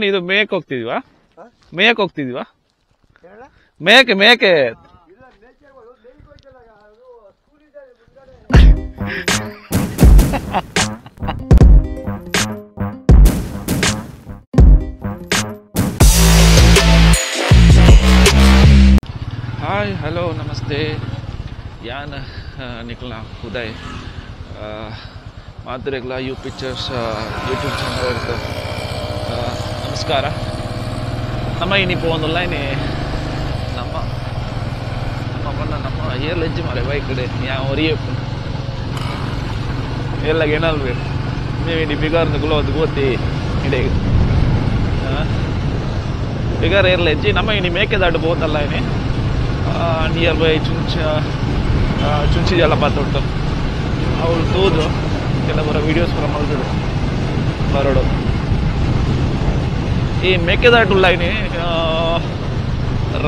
ಇದು ಮೇಯಕ್ಕೆ ಹೋಗ್ತಿದ್ವಾ? ಮೇಯಕ್ಕೆ ಹೋಗ್ತಿದ್ವಾ? ಮೇಕೆ ಮೇಕೆ ಹಾಯ್ ಹಲೋ ನಮಸ್ತೆ. ಯಾನ್ ನಿಖಲ Uday ಮಾತುರೆಗ್ಲ you pictures YouTube channel. ನಮಸ್ಕಾರ. ನಮ್ಮ ಇನಿ ಪೋಂದುಲ್ಲ ಇನಿ ನಮ್ಮ ನಮ್ಮ ಬಣ್ಣ ನಮ್ಮ ಏರ್ ಲಜ್ಜಿ ಮಾರೆ ಬೈಕ್ ಕಡೆ ಯಾ ಒರಿಯೇ ಎಲ್ಲ ಏನಲ್ವೇ ನೀವು ಇಡೀ ಬಿಗಾರ್ನ ಗುಲೋದು ಗೋತಿ ಇಡೀ ಬಿಗಾರ್ ಏರ್ಲ ಹೆಜ್ಜಿ ನಮ್ಮ ಇನಿ ಮೇಕೆದಾಟು ಬೋತಲ್ಲ ಇನಿ ನಿಯರ್ ಬೈ ಚುಂಚ ಚುಂಚಿ ಜಲಪಾತ ಉಂಟು. ಅವಳು ತೂದು ಕೆಲವರ ವೀಡಿಯೋಸ್ ಪೂರ ಮಲ್ತದೆ ಬರೋಡು. ಈ ಮೇಕೆದಾಟು ಉಳ್ಳಾಯಿನಿ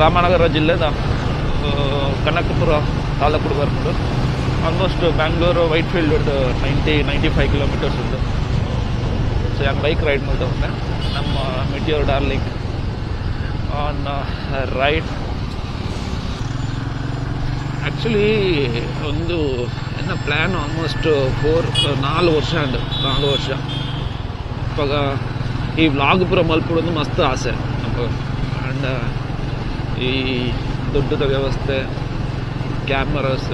ರಾಮನಗರ ಜಿಲ್ಲೆದ ಕನಕಪುರ ತಾಲೂಕು ಬರ್ಕೊಂಡು ಆಲ್ಮೋಸ್ಟ್ ಬ್ಯಾಂಗ್ಳೂರು ವೈಟ್ ಫೀಲ್ಡ್ ಉಂಟು 90-95 ಕಿಲೋಮೀಟರ್ಸ್ ಉಂಟು. ಸೊ ನಾನು ಬೈಕ್ ರೈಡ್ ಮಾಡ್ತಾ ಉಂಟೆ ನಮ್ಮ Meteor Darling on ride. Actually ಒಂದು ಎನ್ನ ಪ್ಲ್ಯಾನ್ ಆಲ್ಮೋಸ್ಟ್ 4 ವರ್ಷ ಉಂಟು. 4 ವರ್ಷ ಅಪ್ಪಾಗ ಈ ವ್ಲಾಗ್ ಪೂರ ಮಲ್ಪಡೋದು ಮಸ್ತ್ ಆಸೆ ಅಪ್ಪ. ಆ್ಯಂಡ್ ಈ ದೊಡ್ಡದ ವ್ಯವಸ್ಥೆ ಕ್ಯಾಮರಾಸ್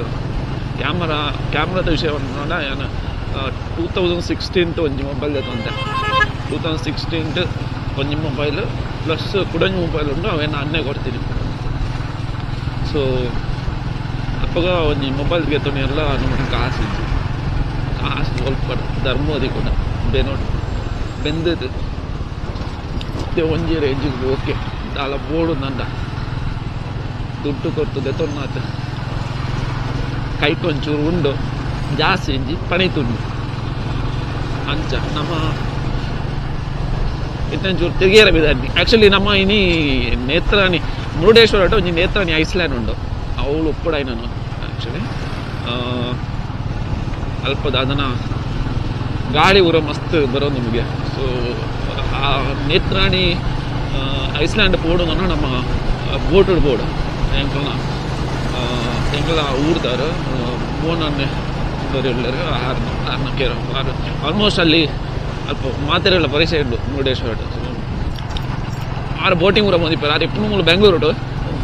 ಕ್ಯಾಮ್ರಾದ ವಿಷಯವನ್ನು ನಾನು 2016 ಒಂಜಿ ಮೊಬೈಲ್ ತಂದೆ. 2016 ಒಂಜಿ ಮೊಬೈಲ್ ಪ್ಲಸ್ ಕುಡೊಂಜಿ ಮೊಬೈಲ್ ಉಂಟು, ಅವೇನು ಅನ್ನೇ ಕೊಡ್ತೀನಿ. ಸೊ ಅಪ್ಪಗ ಒಂಜಿ ಮೊಬೈಲ್ ಗೆತ್ತೊಂಡು ಎಲ್ಲ ನಮ್ಮ ಕಾಸು ಇತ್ತು. ಕಾಸು ಸ್ವಲ್ಪ ಧರ್ಮೋದಿ ಕೂಡ ಬೆನೋಡು ಬೆಂದದು ಒಂಜಿ ರೇಂಜಿಗೆ ಓಕೆ ದಾಲ ಬೋಡು ನಂದ ದುಡ್ಡು ಕೊಡ್ತದೆ ತೊನ್ನಾತ ಕೈಟ್ ಒಂಚೂರು ಉಂಡು ಜಾಸ್ತಿ ಇಂಜಿ ಪಣಿ ತುಂಡು ಅಂಚ ನಮ್ಮ ಇತ್ತೊಂಚೂರು ತಿರುಗೇರ ಬಿದ್ದಾನಿ. ಆ್ಯಕ್ಚುಲಿ ನಮ್ಮ ಇನಿ ನೇತ್ರಾಣಿ ಮುರುಡೇಶ್ವರ ಒಂಜಿ ನೇತ್ರಾಣಿ ಐಸ್ಲ್ಯಾಂಡ್ ಉಂಡು, ಅವಳು ಉಪ್ಪಡಾಯಿ ನಾನು ಆ್ಯಕ್ಚುಲಿ ಅಲ್ಪದ ಅದನ್ನು ಗಾಳಿ ಊರ ಮಸ್ತ್ ಬರೋ ನಮಗೆ. ಸೊ ಆ ನೇತ್ರಾಣಿ ಐಸ್ಲ್ಯಾಂಡ್ ಪೋಡು ನಮ್ಮ ಬೋಟು ಬೋಡು ಎಂಕಲ್ನ ಎಂಕಲ ಊರ್ದಾರು ಮೋನನ್ನೇ ಬರೆಯುಳ್ಳರು ಆರ್ನ ಆರ್ನ ಕೇರ ಆರು ಆಲ್ಮೋಸ್ಟ್ ಅಲ್ಲಿ ಅಲ್ಪ ಮಾತೆರೆಲ್ಲ ಪರಿಚಯ ಉಂಟು ಮುರುಡೇಶ್ವರ. ಆರು ಬೋಟಿಂಗ್ ಊರ ಬಂದಿಪ್ಪಾರು ಆರು ಎಪ್ಪು ಮೂಲು ಬೆಂಗಳೂರು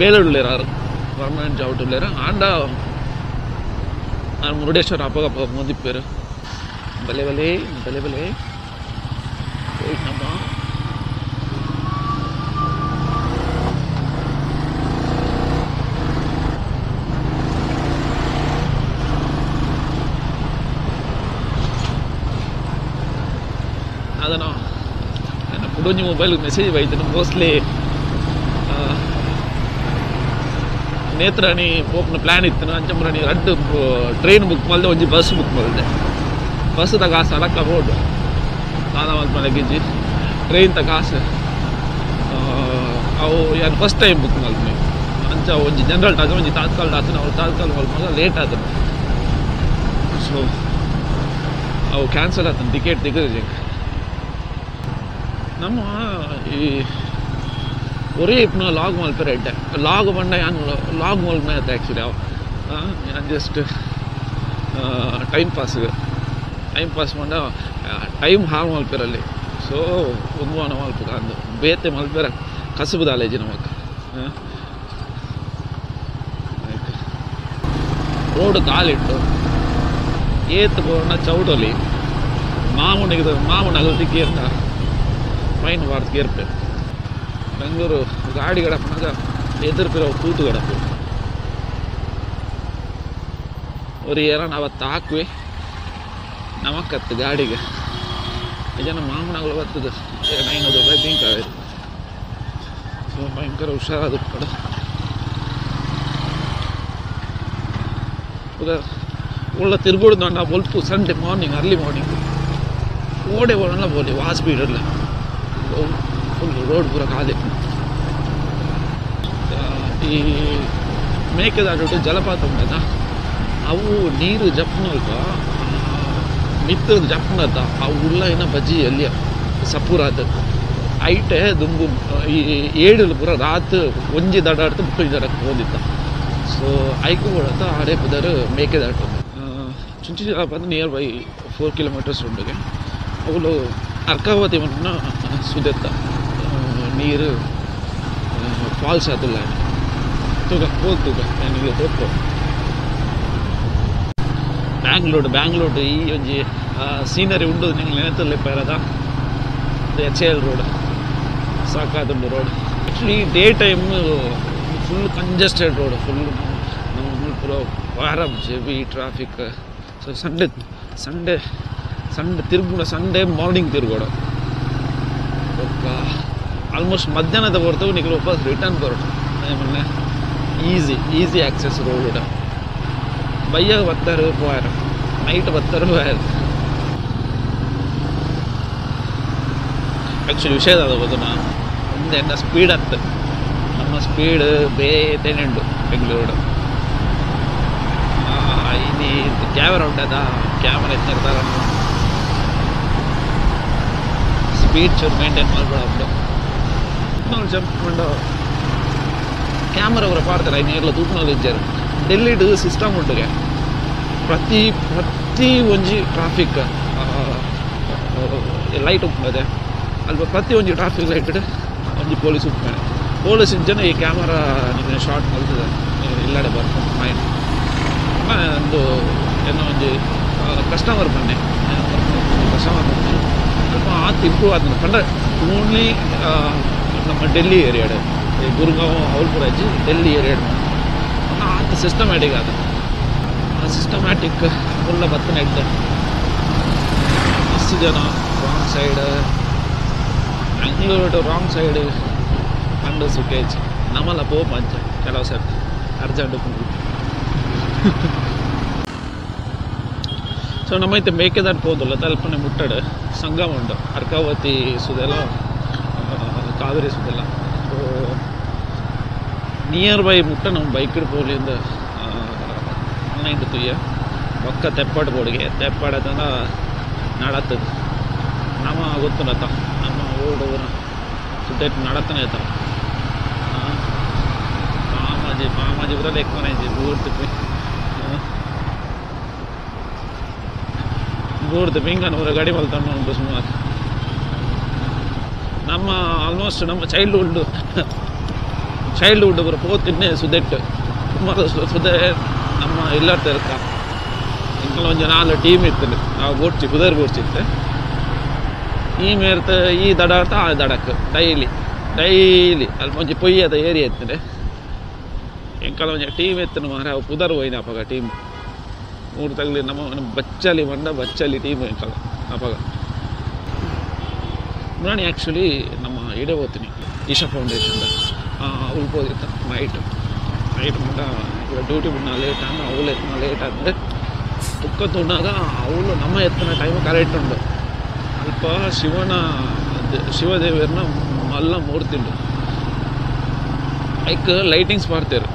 ಬೇಲೂರು ಆರು ಪರ್ಮನೆಂಟ್ ಜಾಬ್ ಉಳ್ಳೇರು. ಆಂಡ ಆರು ಮುರುಡೇಶ್ವರ ಅಪ್ಪಗಪ್ಪ ಮಂದಿಪ್ಪೇರು. ಬಲೆ ಬಲೆ ಬಲೆ ಬಲೆ ನಮ್ಮ ಅದನ್ನು ನನ್ನ ಕುಡೊಂಜಿ ಮೊಬೈಲ್ ಮೆಸೇಜ್ ಬೈತೇನೆ. ಮೋಸ್ಟ್ಲಿ ನೇತ್ರಾಣಿ ಪೋಪನ ಪ್ಲ್ಯಾನ್ ಇತ್ತು. ಅಂಚಂಬ್ರಾಣಿ ರಡ್ಡು ಟ್ರೈನ್ ಬುಕ್ ಮಾಡಿದೆ, ಒಂಜಿ ಬಸ್ ಬುಕ್ ಮಾಡಿದೆ. ಬಸ್ದ ಕಾಸು ಅಲಕ್ಕ ಬೋಡು ನಾನ ಮಲ್ಪನೆ ಗಿಜ್ಜಿ ಟ್ರೈನ್ ತ ಕಾಸು ಅವು ಯಾರು ಫಸ್ಟ್ ಟೈಮ್ ಬುಕ್ ಮಲ್ಪನೆ ಅಂಚ ಒಂಜಿ ಜನರಲ್ ಟಾತು ಒಂಜಿ ತಾತ್ಕಾಲ ಟಾತು ಅವ್ರು ತಾತ್ಕಾಲ ಮಲ್ಪನಾಗ ಲೇಟ್ ಆತನ. ಸೊ ಅವು ಕ್ಯಾನ್ಸಲ್ ಆತನ ಟಿಕೆಟ್ ತಿಕ್ಕದೆ. ನಮ್ಮ ಈ ಒರೇ ಇಪ್ಪನ ಲಾಗ್ ಮಲ್ಪೆರೆ ಎಡ್ಡೆ ಲಾಗ್ ಬಂಡ ಯಾನ್ ಲಾಗ್ ಮಲ್ಪನೆ ಆಯ್ತು. ಆ್ಯಕ್ಚುಲಿ ಅವು ಯಾನ್ ಜಸ್ಟ್ ಟೈಮ್ ಪಾಸ್ ಮಂಡ ಟೈಮ್ ಹಾಳು ಮಲ್ಪೆರಲ್ಲಿ. ಸೊ ಉನ್ವಾನ ಮಲ್ಪುಗ ಅಂದು ಬೇತೆ ಮಲ್ಪೆರ ಕಸುಬು ದಾಲೇಜಿ ನಮಕ್. ರೋಡ್ ಕಾಲಿಟ್ಟು ಏತ್ ಬೋರ್ಣ ಚೌಡಲಿ ಮಾಮೂನಿಗೆ ಮಾಮೂನ ಅಗಲ್ತಿಕ್ಕೇರ್ನ ಫೈನ್ ವಾರ್ತೆ ಏರ್ಪೆ. ಬೆಂಗಳೂರು ಗಾಡಿ ಗಡಪನಾಗ ಎದುರು ತೂತು ಗಡಪು ஒரு ಏರನ್ ಅವತ್ತು ಹಾಕುವೆ ನಮಕತ್ತು ಗಾಡಿಗೆ ನಿಜನ ಮಾಮೂನಾಗಲು ಬರ್ತದೆ 500 ರೂಪಾಯಿ ದಿಂಕಾವೆ. ಸೊ ಭಯಂಕರ ಹುಷಾರಾದ ಕಡೆ ಉಳ್ಳ ತಿರುಗುಡ್ದು ನಾ ಬೊಲ್ಪು ಸಂಡೇ ಮಾರ್ನಿಂಗ್ ಅರ್ಲಿ ಮಾರ್ನಿಂಗ್ ಓಡೆ ಓಡಲ್ಲ ಬೋಲಿ ವಾ ಸ್ಪೀಡ್ ಇರಲ್ಲ ಫುಲ್ ರೋಡ್ ಪೂರ ಖಾಲಿ. ಈ ಮೇಕೆದಾಟು ಜಲಪಾತ ಉಂಟದ ಅವು ನೀರು ಜಪ್ನಲ್ಪ ಮಿತ್ತದ ಜಪ್ನದ ಅವು ಉಳ್ಳ ಏನ ಬಜ್ಜಿ ಎಲ್ಲಿಯ ಸಪೂರ ಆದ. ಐಟೆ ದುಂಬು ಈ ಏಳು ಪೂರ ರಾತ್ ಒಂಜಿ ದಡ ಅಡ್ತು ಬುಕ್ಕ ದಡಕ್ಕೆ ಹೋದಿತ್ತ. ಸೊ ಐಕು ಕೂಡ ಆಡೆ ಪುದರ್ ಮೇಕೆದಾಟು. ಚುಂಚಿ ಜಲಪಾತ ನಿಯರ್ ಬೈ 4 ಕಿಲೋಮೀಟರ್ಸ್ ಉಂಡುಗೆ. ಅವುಲು ಅರ್ಕಾವತಿ ಮಣ್ಣ ಸುದೆತ್ತ ನೀರು ಫಾಲ್ಸ್ ಆತುಲ್ಲ ತೂಕ ಹೋಗಿ ತೂಕ ನನಗೆ ತೋಪು. ಬ್ಯಾಂಗ್ಳೂರು ಬ್ಯಾಂಗ್ಳೂರು ಈ ಒಂಜಿ ಸೀನರಿ ಉಂಡು ನಿಂಗೆ ನೆನತಲ್ಲಿ ಪೈರದ ಎಚ್ ಎಲ್ ರೋಡ್ ಸಾಕಾದುಂಡು road. Actually day time full congested road, full ನಮ್ಮ ಪೂರ ವಾರ heavy traffic. So Sunday Sunday Sunday ತಿರುಗುಣ Sunday morning ತಿರುಗೋಡು almost ಮಧ್ಯಾಹ್ನದ ಹೊರತು ನೀವು ವಾಪಸ್ ರಿಟರ್ನ್ ಬರೋದು. ಮೊನ್ನೆ ಈಸಿ ಈಸಿ ಆಕ್ಸೆಸ್ ರೋಡ್. ಬಯ್ಯಾಗ ಬರ್ತಾರೆ ಪೋಯಾರ, ನೈಟ್ ಬರ್ತಾರೆ ಪೋಯಾರ. ಆ್ಯಕ್ಚುಲಿ ವಿಷಯ ಅದು ಗೊತ್ತನ ಒಂದು ಎನ್ನ ಸ್ಪೀಡ್ ಆಗ್ತದೆ, ನಮ್ಮ ಸ್ಪೀಡ್ ಬೇತೇನೆ ಉಂಟು ಬೆಂಗಳೂರು. ಇನ್ನು ಕ್ಯಾಮರಾ ಉಂಟದ, ಕ್ಯಾಮರಾ ಎತ್ತಿರ್ತಾರ ಸ್ಪೀಡ್ ಚೂರು ಮೇಂಟೈನ್ ಮಾಡ್ಬೇಡ. ಜಂಪ್ ಉಂಡು ಕ್ಯಾಮರಾ ಅವರ ಪಾಡ್ತಾರೆ ಐನೂರ್ಲ ತೂಪುನಲ್ಲಿ ಇಜ್ಜಾರು. ಡೆಲ್ಲಿಡ್ ಸಿಸ್ಟಮ್ ಉಂಟುಗೆ ಪ್ರತಿ ಪ್ರತಿ ಒಂಜಿ ಟ್ರಾಫಿಕ್ ಲೈಟ್ ಉಪ್ಪುಂಡದೆ ಅಲ್ಪ ಪ್ರತಿ ಒಂಜಿ ಟ್ರಾಫಿಕ್ ಲೈಟ್ ಒಂಜಿ ಪೊಲೀಸ್ ಉಪ್ಪುಂಡೆ. ಪೊಲೀಸ್ ಇಜ್ಜನ ಈ ಕ್ಯಾಮರಾ ನಿಮಗೆ ಶಾರ್ಟ್ ಮಲ್ತದೆ ಇಲ್ಲಡೆ ಬರ್ಕೊಂಡು ಮೈಂಡ್. ಒಂದು ಏನೋ ಒಂಜಿ ಕಸ್ಟಮರ್ ಬನ್ನಿ, ಕಸ್ಟಮರ್ ಬನ್ನಿ ಸ್ವಲ್ಪ ಆತ ಇಂಪ್ರೂವ್ ಆದ ಪಂಡ್ರೆ ಓನ್ಲಿ ನಮ್ಮ ಡೆಲ್ಲಿ ಏರಿಯಾಡ್ ಗುರುಗಾಂವ್ ಅವಲ್ಪುರ ಅಜ್ಜಿ ಡೆಲ್ಲಿ ಏರಿಯಾಡ್ ಆತ ಸಿಸ್ಟಮ್ಯಾಟಿಕ್ ಆದ ಸಿಸ್ಟಮ್ಯಾಟಿಕ್ ಫುಲ್ಲ ಬತ್ತನ ಎಡ್ಡೆ ಮಸ್ತ್ ಜನ wrong side Bangalore wrong side ಕಂಡು ಸುಖೇಜ್ ನಮ್ಮಲ್ಲ ಪೋಪ ಅಂಚ ಕೆಲವು ಸರ್ತಿ ಅರ್ಜೆಂಟ್. ಸೊ ನಮ್ಮೈತೆ ಮೇಕೆದಾಟ್ ಹೋದಲ್ಲ ತಲ್ಪನೆ ಮುಟ್ಟಡು ಸಂಗಮ ಉಂಟು ಅರ್ಕಾವತಿ ಸುದೆಲ್ಲ ಕಾವೇರಿ ಸುದೆಲ್ಲ. ಸೊ ನಿಯರ್ ಬೈ ಮುಟ್ಟ ನಮ್ಮ ಬೈಕ್ ಪೋಲಿಂದ ಆನ್ಲೈನ್ ತುಯ್ಯ ಬೊಕ್ಕ ತೆಪ್ಪಾಡು ಬೋಡಿಗೆ ತೆಪ್ಪಾಡತಂದ ನಡತ್ತದ ನಮ್ಮ ಗೊತ್ತುನತ್ತ ನಮ್ಮ ಓಡೋನ ಸುದ್ದ ನಡತನೇ ಆಯ್ತ. ಮಾಮಾಜಿ ಮಾಮಾಜಿ ಪೂರ ಲೆಕ್ಕನೆ ಪೂರ್ತಿ ಪೂರ್ತಿ ಪಿಂಗನ ಪೂರ ಗಡಿ ಮಲ್ತಣ್ಣ ಉಂಟು ಸುಮಾರು. ನಮ್ಮ ಆಲ್ಮೋಸ್ಟ್ ನಮ್ಮ ಚೈಲ್ಡ್ಹುಡ್ ಚೈಲ್ಡ್ಹುಡ್ ಪೂರ ಪೋತಿನ್ನೇ ಸುದೆಟ್ಟು ಸುಮಾರು ಸುದೆ ನಮ್ಮ ಇಲ್ಲರ್ತ ಇರ್ತ. ಇಂಕಲ ಒಂಜಿ ನಾಲ್ ಟೀಮ್ ಇತ್ತು ನಾವು ಬೋಡ್ಚಿ ಪುದರ್ ಬೋಡ್ಚಿತ್ತು. ಈ ಮೇರ್ತ ಈ ದಡ ಅರ್ಥ ಆ ದಡಕ್ಕೆ ಡೈಲಿ ಡೈಲಿ ಅಲ್ಪ ಒಂಜಿ ಪೊಯ್ಯದ ಏರಿಯಾ ಇತ್ತು. ಎಂಕಲ ಒಂಜಿ ಟೀಮ್ ಎತ್ತನು ಮಾರ ಅವು ಪುದರ್ ಹೋಯ್ನ ಅಪಗ ಟೀಮ್ ಮೂರು ತಗಲಿ ನಮ್ಮ ಬಚ್ಚಲಿ ಬಂದ ಬಚ್ಚಲಿ ಟೀಮ್ ಎಂಕಲ ಅಪಗ. ನಾನು ಆ್ಯಕ್ಚುಲಿ ನಮ್ಮ ಇಡೆ ಹೋಗ್ತೀನಿ ಈಶಾ ಫೌಂಡೇಶನ್ದ ಉಳ್ಬೋದಿತ್ತ ನೈಟ್ ನೈಟ್ ಮುಂಡ ಡ್ಯೂಟಿ ಬಿಡ್ನ ಲೇಟ್ ಆದ ಅವಳು ಎತ್ತನ ಲೇಟ್ ಆದರೆ ತುಕ್ಕ ತುಣ್ಣಾಗ ಅವಳು ನಮ್ಮ ಎತ್ತನ ಟೈಮ್ ಕರೆಕ್ಟ್ ಉಂಡು. ಅಲ್ಪ ಶಿವನ ಶಿವದೇವರನ್ನ ಮಲ್ಲ ಮೂರ್ತಿ ಉಂಡು. ಐಕ್ ಲೈಟಿಂಗ್ಸ್ ಮಾಡ್ತಾರೆ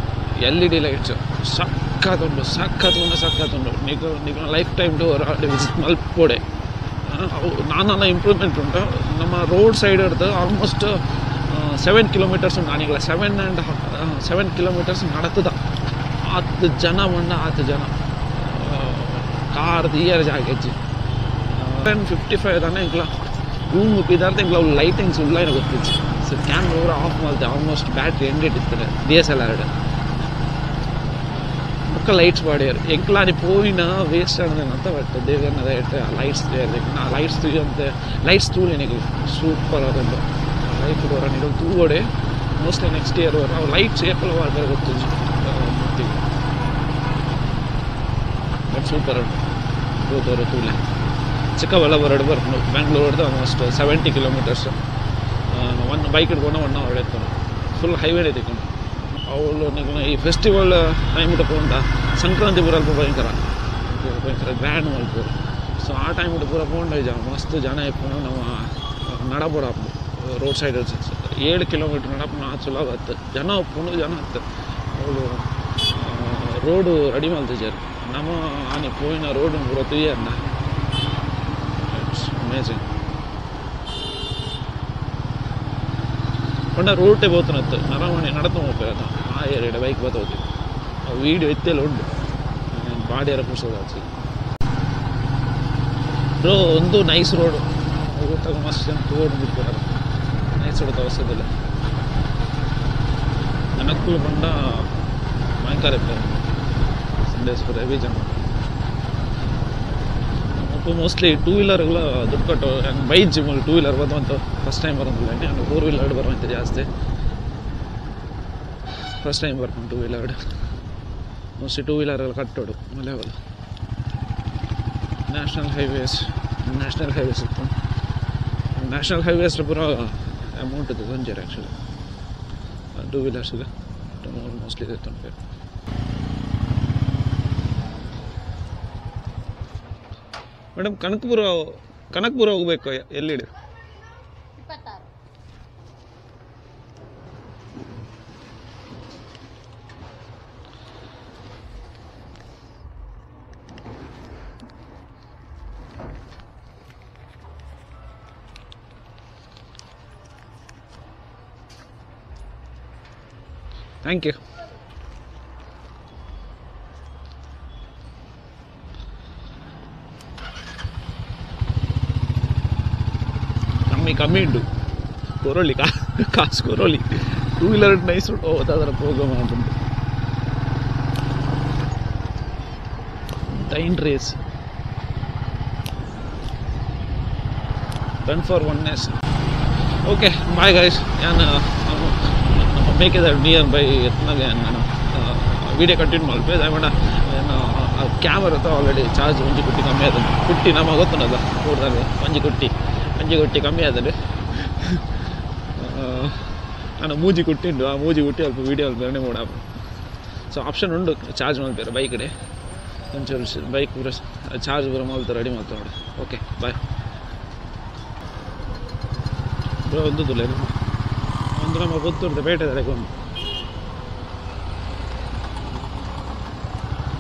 ಎಲ್ ಇ ಡಿ ಲೈಟ್ಸ್ ಸಕ್ಕತ್ತುಂಡು ಸಕ್ಕತ್ತುಂಡು ಸಕ್ಕತ್ತುಂಡು. ನೀಕು ನೀಕು ಲೈಫ್ ಟೈಮ್ ಟು ವಿಸಿಟ್ ಮಲ್ಪೋಡೆ ಅವು ನಾನಲ್ಲ ಇಂಪ್ರೂವ್ಮೆಂಟ್ ಉಂಟು. ನಮ್ಮ ರೋಡ್ ಸೈಡ್ ಹಿಡ್ದು ಆಲ್ಮೋಸ್ಟ್ 7 ಕಿಲೋಮೀಟರ್ಸ್ ಉಂಟು. ನಾನೀಗ 7.5 ಕಿಲೋಮೀಟರ್ಸ್ ನಡತದ. 10 ಜನ ಬಂಡ 10 ಜನ ಕಾರ್ದು ಇಯರ್ ಜಾಗ 7:55 ತಾನೆ ಇಂಕ್ಲ ರೂಮ್ ಇದಾರ್ಥ ಇಂಕ್ಲ ಅವು ಲೈಟಿಂಗ್ಸ್ ಉಳ್ಳೈನ ಗೊತ್ತಿತ್ತು. ಸೊ ಕ್ಯಾಮ್ರಾ ಪೂರ ಆಫ್ ಮಾಡ್ತೆ ಆಲ್ಮೋಸ್ಟ್ ಬ್ಯಾಟ್ರಿ ಎಂಡೆಡ್ ಇರ್ತದೆ DSLR ಬೊಕ್ಕ ಲೈಟ್ಸ್ ಬಾಡಿಯರು ಎಂಕ್ಲಾನಿ ಪೋಯಿನ ವೇಸ್ಟ್ ಆಡೋದೇನಂತ ಬಟ್ ದೇವೇನ ಆ ಲೈಟ್ಸ್ ಆ ಲೈಟ್ಸ್ ತೂಯಂತೆ ಲೈಟ್ಸ್ ತೂಲಿನಿಗೆ ಸೂಪರ್ ಆದಂತ ಲೈಫ್ ಬರೋ ನೀವು ತೂಗೋಡೆ ಮೋಸ್ಟ್ಲಿ ನೆಕ್ಸ್ಟ್ ಇಯರ್ ಅವು ಲೈಟ್ಸ್ ಏಪಲ್ ವಾಡ್ತಾರೆ ಗೊತ್ತಿದ್ದು ಬಟ್ ಸೂಪರ್ ಉಂಟು ಹೋದವರು ತೂಲೆ. ಚಿಕ್ಕಬಳ್ಳಾಪುರ ಬರ್ಕೊಂಡು ಬ್ಯಾಂಗ್ಳೂರ್ದು ಆಲ್ಮೋಸ್ಟ್ 70 ಕಿಲೋಮೀಟರ್ಸ್ ಒನ್ ಬೈಕ್ ಹಿಡ್ಕೊಂಡು 1 ಅವರ್ ಎತ್ಕೊಂಡು ಫುಲ್ ಹೈವೇನೇ ತಿಕ್ಕೊಂಡು ಅವಳು ಈ ಫೆಸ್ಟಿವಲ್ ಟೈಮ್ ಪೋಂಡ ಸಂಕ್ರಾಂತಿ ಪೂರ ಅಲ್ಪ ಭಯಂಕರ ಭಯಂಕರ ಗ್ರ್ಯಾಂಡ್ ಮಲ್ಪೂರು. ಸೊ ಆ ಟೈಮ್ ಪೂರ ಪೋಂಡ ಜ ಮಸ್ತ್ ಜನ ಇಪ್ಪು ನಮ್ಮ ನಡಬೋಡ ರೋಡ್ ಸೈಡ್ 7 ಕಿಲೋಮೀಟರ್ ನಡಪು ಸುಲಭ ಹತ್ತು ಜನ ಉಪ್ಪುಂಡು ಜನ ಹತ್ತು ಅವಳು ರೋಡು ರೆಡಿ ಮಲ್ತಿಜಾರು ನಮ್ಮ ಆನೆ ಪೋಯಿನ ರೋಡ್ ಪೂರ ತುಯ್ಯನ್ನ. It's amazing. ಪಂಡ ರೋಟೆ ಬೋತನತ್ತು ನರಮಣೆ ನಡತು ಹೋಗ್ಬೇಕು ಆ ಏರಿಯಾ ಬೈಕ್ ಬತ್ತೋತಿ ಆ ವೀಡಿಯೋ ಇತ್ತೆಲ್ಲ ಉಂಟು ಬಾಡಿಯರ ಪುಸ್ತಕ ಬ್ರೋ ಒಂದು ನೈಸ್ ರೋಡು ಊಟಕ್ಕೆ ಮಸ್ತ್ ಜನ ತೋಡು ಬಿಟ್ಬಿಡೋದು ನೈಸ್ ರೋಡ್ ಅವಶ್ಯದಿಲ್ಲ ಜನಕ್ಕೂ ಬಂಡ ಭಯಂಕರ ಸಂಡೇಸ್ ಹೆವಿ ಜನ ಮೋಸ್ಟ್ಲಿ ಟೂ ವೀಲರ್ಗಳ ದುಡ್ಡು ಕಟ್ಟು ಬೈಜ್ ಟೂ ವೀಲರ್ ಬಂದು ಫಸ್ಟ್ ಟೈಮ್ ಬರೋದಿಲ್ಲ ನಾನು ಫೋರ್ ವೀಲರ್ ಬರುವಂತೆ ಜಾಸ್ತಿ ಫಸ್ಟ್ ಟೈಮ್ ಬರ್ಕೊಂಡು ಟೂ ವೀಲರ್ ಮೋಸ್ಟ್ಲಿ ಟೂ ವೀಲರ್ಗಳು ಕಟ್ಟೋಡು ಮಲೆವಲ್ಲ ನ್ಯಾಷನಲ್ ಹೈವೇಸ್ ನ್ಯಾಷನಲ್ ಹೈವೇಸ್ ಇತ್ತು ನ್ಯಾಷನಲ್ ಹೈವೇಸ್ ಪೂರ ಅಮೌಂಟ್ ಇದೆ ತೊಂದರೆ ಆ್ಯಕ್ಚುಲಿ ಟೂ ವೀಲರ್ಸ್ ಇದೆ ಮೋಸ್ಟ್ಲಿ ಇದೆ ತೊಂದರೆ. ಮೇಡಮ್ ಕನಕಪುರ ಕನಕಪುರ ಹೋಗ್ಬೇಕು ಎಲ್ಲಿಡಿ? Thank you. ಕಮ್ಮಿ ಕಮ್ಮಿ ಉಂಟು ಕೊರೊಳ್ಳಿ ಕಾಸು ಕೊರೊಳ್ಳಿ ಟೂ ವೀಲರ್ ನೈಸ್ ಉಂಟು ಅದರ ಪ್ರೋಗ್ರಾಮ್ ಉಂಟು time race run for one nation. Okay bye guys. ನಾನು ಮೇಕೆದಾಡು ನಿಯರ್ ಬೈ ಎತ್ನಾಗ ನಾನು ವೀಡಿಯೋ ಕಂಟಿನ್ಯೂ ಮಲ್ಪೆ ದಾಯಮಂಡ ಕ್ಯಾಮರಾ ಆಲ್ರೆಡಿ ಚಾರ್ಜ್ ಒಂಜಿ ಕುಟ್ಟಿ ಕಮ್ಮಿ ಆದ ಕುಟ್ಟಿ ನಮ್ಮ ಗೊತ್ತುಂಡದ ಊರ್ದಾಗ ಒಂಜಿ ಕುಟ್ಟಿ ಒಂಜಿ ಕುಟ್ಟಿ ಕಮ್ಮಿ ಆದರೆ ನಾನು ಮೂಜಿ ಕುಟ್ಟಿಂಡು ಆ ಮೂಜಿ ಕುಟ್ಟಿ ಅಲ್ಪ ವೀಡಿಯೋ ಅಲ್ಪ ಬೇರೆ ಮೋಡ. ಸೊ ಆಪ್ಷನ್ ಉಂಟು ಚಾರ್ಜ್ ಮಲ್ಪೇರು ಬೈಕ್ ಕಡೆ ಒಂಚೂರು ಬೈಕ್ ಪೂರ ಚಾರ್ಜ್ ಪೂರ ಮಲ್ತು ರೆಡಿ ಮಾಡ್ತಾ ನೋಡಿ. Okay bye bro. ಒಂದು ತುಲೆ ಒಂದು ನಮ್ಮ ಪುತ್ತೂರ್ದ ಪೇಟೆ ಒಂದು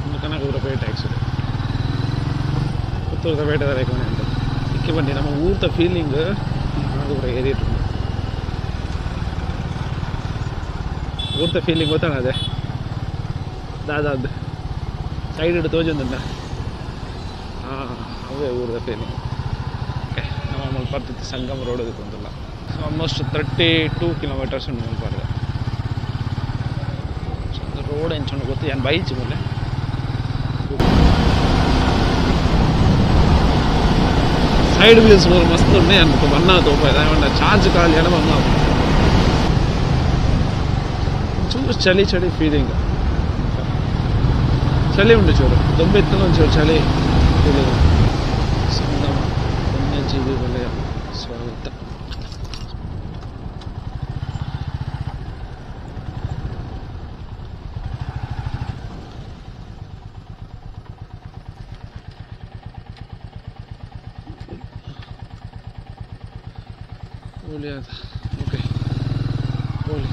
ಒಂದು ಕನಕಪುರ ಪೇಟೆ ಆ್ಯಕ್ಚುಲಿ ಪುತ್ತೂರ್ದ ಪೇಟೆ ತಡೆಕೊಂಡು ಅಂತ ಇಕ್ಕೆ ಬನ್ನಿ ನಮ್ಮ ಊರ್ದ ಫೀಲಿಂಗ್ ಕನಕಪುರ ಏರಿಯಾ ಊರ್ದ ಫೀಲಿಂಗ್ ಗೊತ್ತಾಣ ಅದೇ ದಾದಾದ್ದು ಸೈಡ್ ಇಟ್ಟು ತೋಜೊಂದುಂಡ ಹಾಂ ಅವೇ ಊರ್ದ ಫೀಲಿಂಗ್. ಓಕೆ ನಮ್ಮ ಮುಲ್ಪರ್ತಿತ್ತು ಸಂಗಮ ರೋಡ್ ಇದಕ್ಕೊಂದಿಲ್ಲ. ಸೊ ಆಲ್ಮೋಸ್ಟ್ 32 ಕಿಲೋಮೀಟರ್ಸ್ ಉಂಟು ಮುಲ್ಪಾರ್ದ. ಸೊ ರೋಡ್ ಎಂಚುಂಡು ಗೊತ್ತು ಏನು ಬೈಚ್ ಮೇಲೆ ಸೈಡ್ ವ್ಯೂಸ್ ಮಸ್ತ್ ಉಂಟು ಏನು ಬಣ್ಣ ತೋಪ ಚಾರ್ಜ್ ಖಾಲಿ ಎಲ್ಲ ಬಣ್ಣ ಚೂರು ಚಳಿ ಚಳಿ ಫೀಲಿಂಗ್ ಚಳಿ ಉಂಟು ಚೂರು ದೊಂಬೆತ್ತನ ಒಂಚೂರು ಚಳಿ ಫೀಲಿಂಗ್. ಸಂಗಮ ವನ್ಯಜೀವಿ ವಲಯ ಸ್ವಾಗತ. ಓಕೆ ಹೋಲಿ.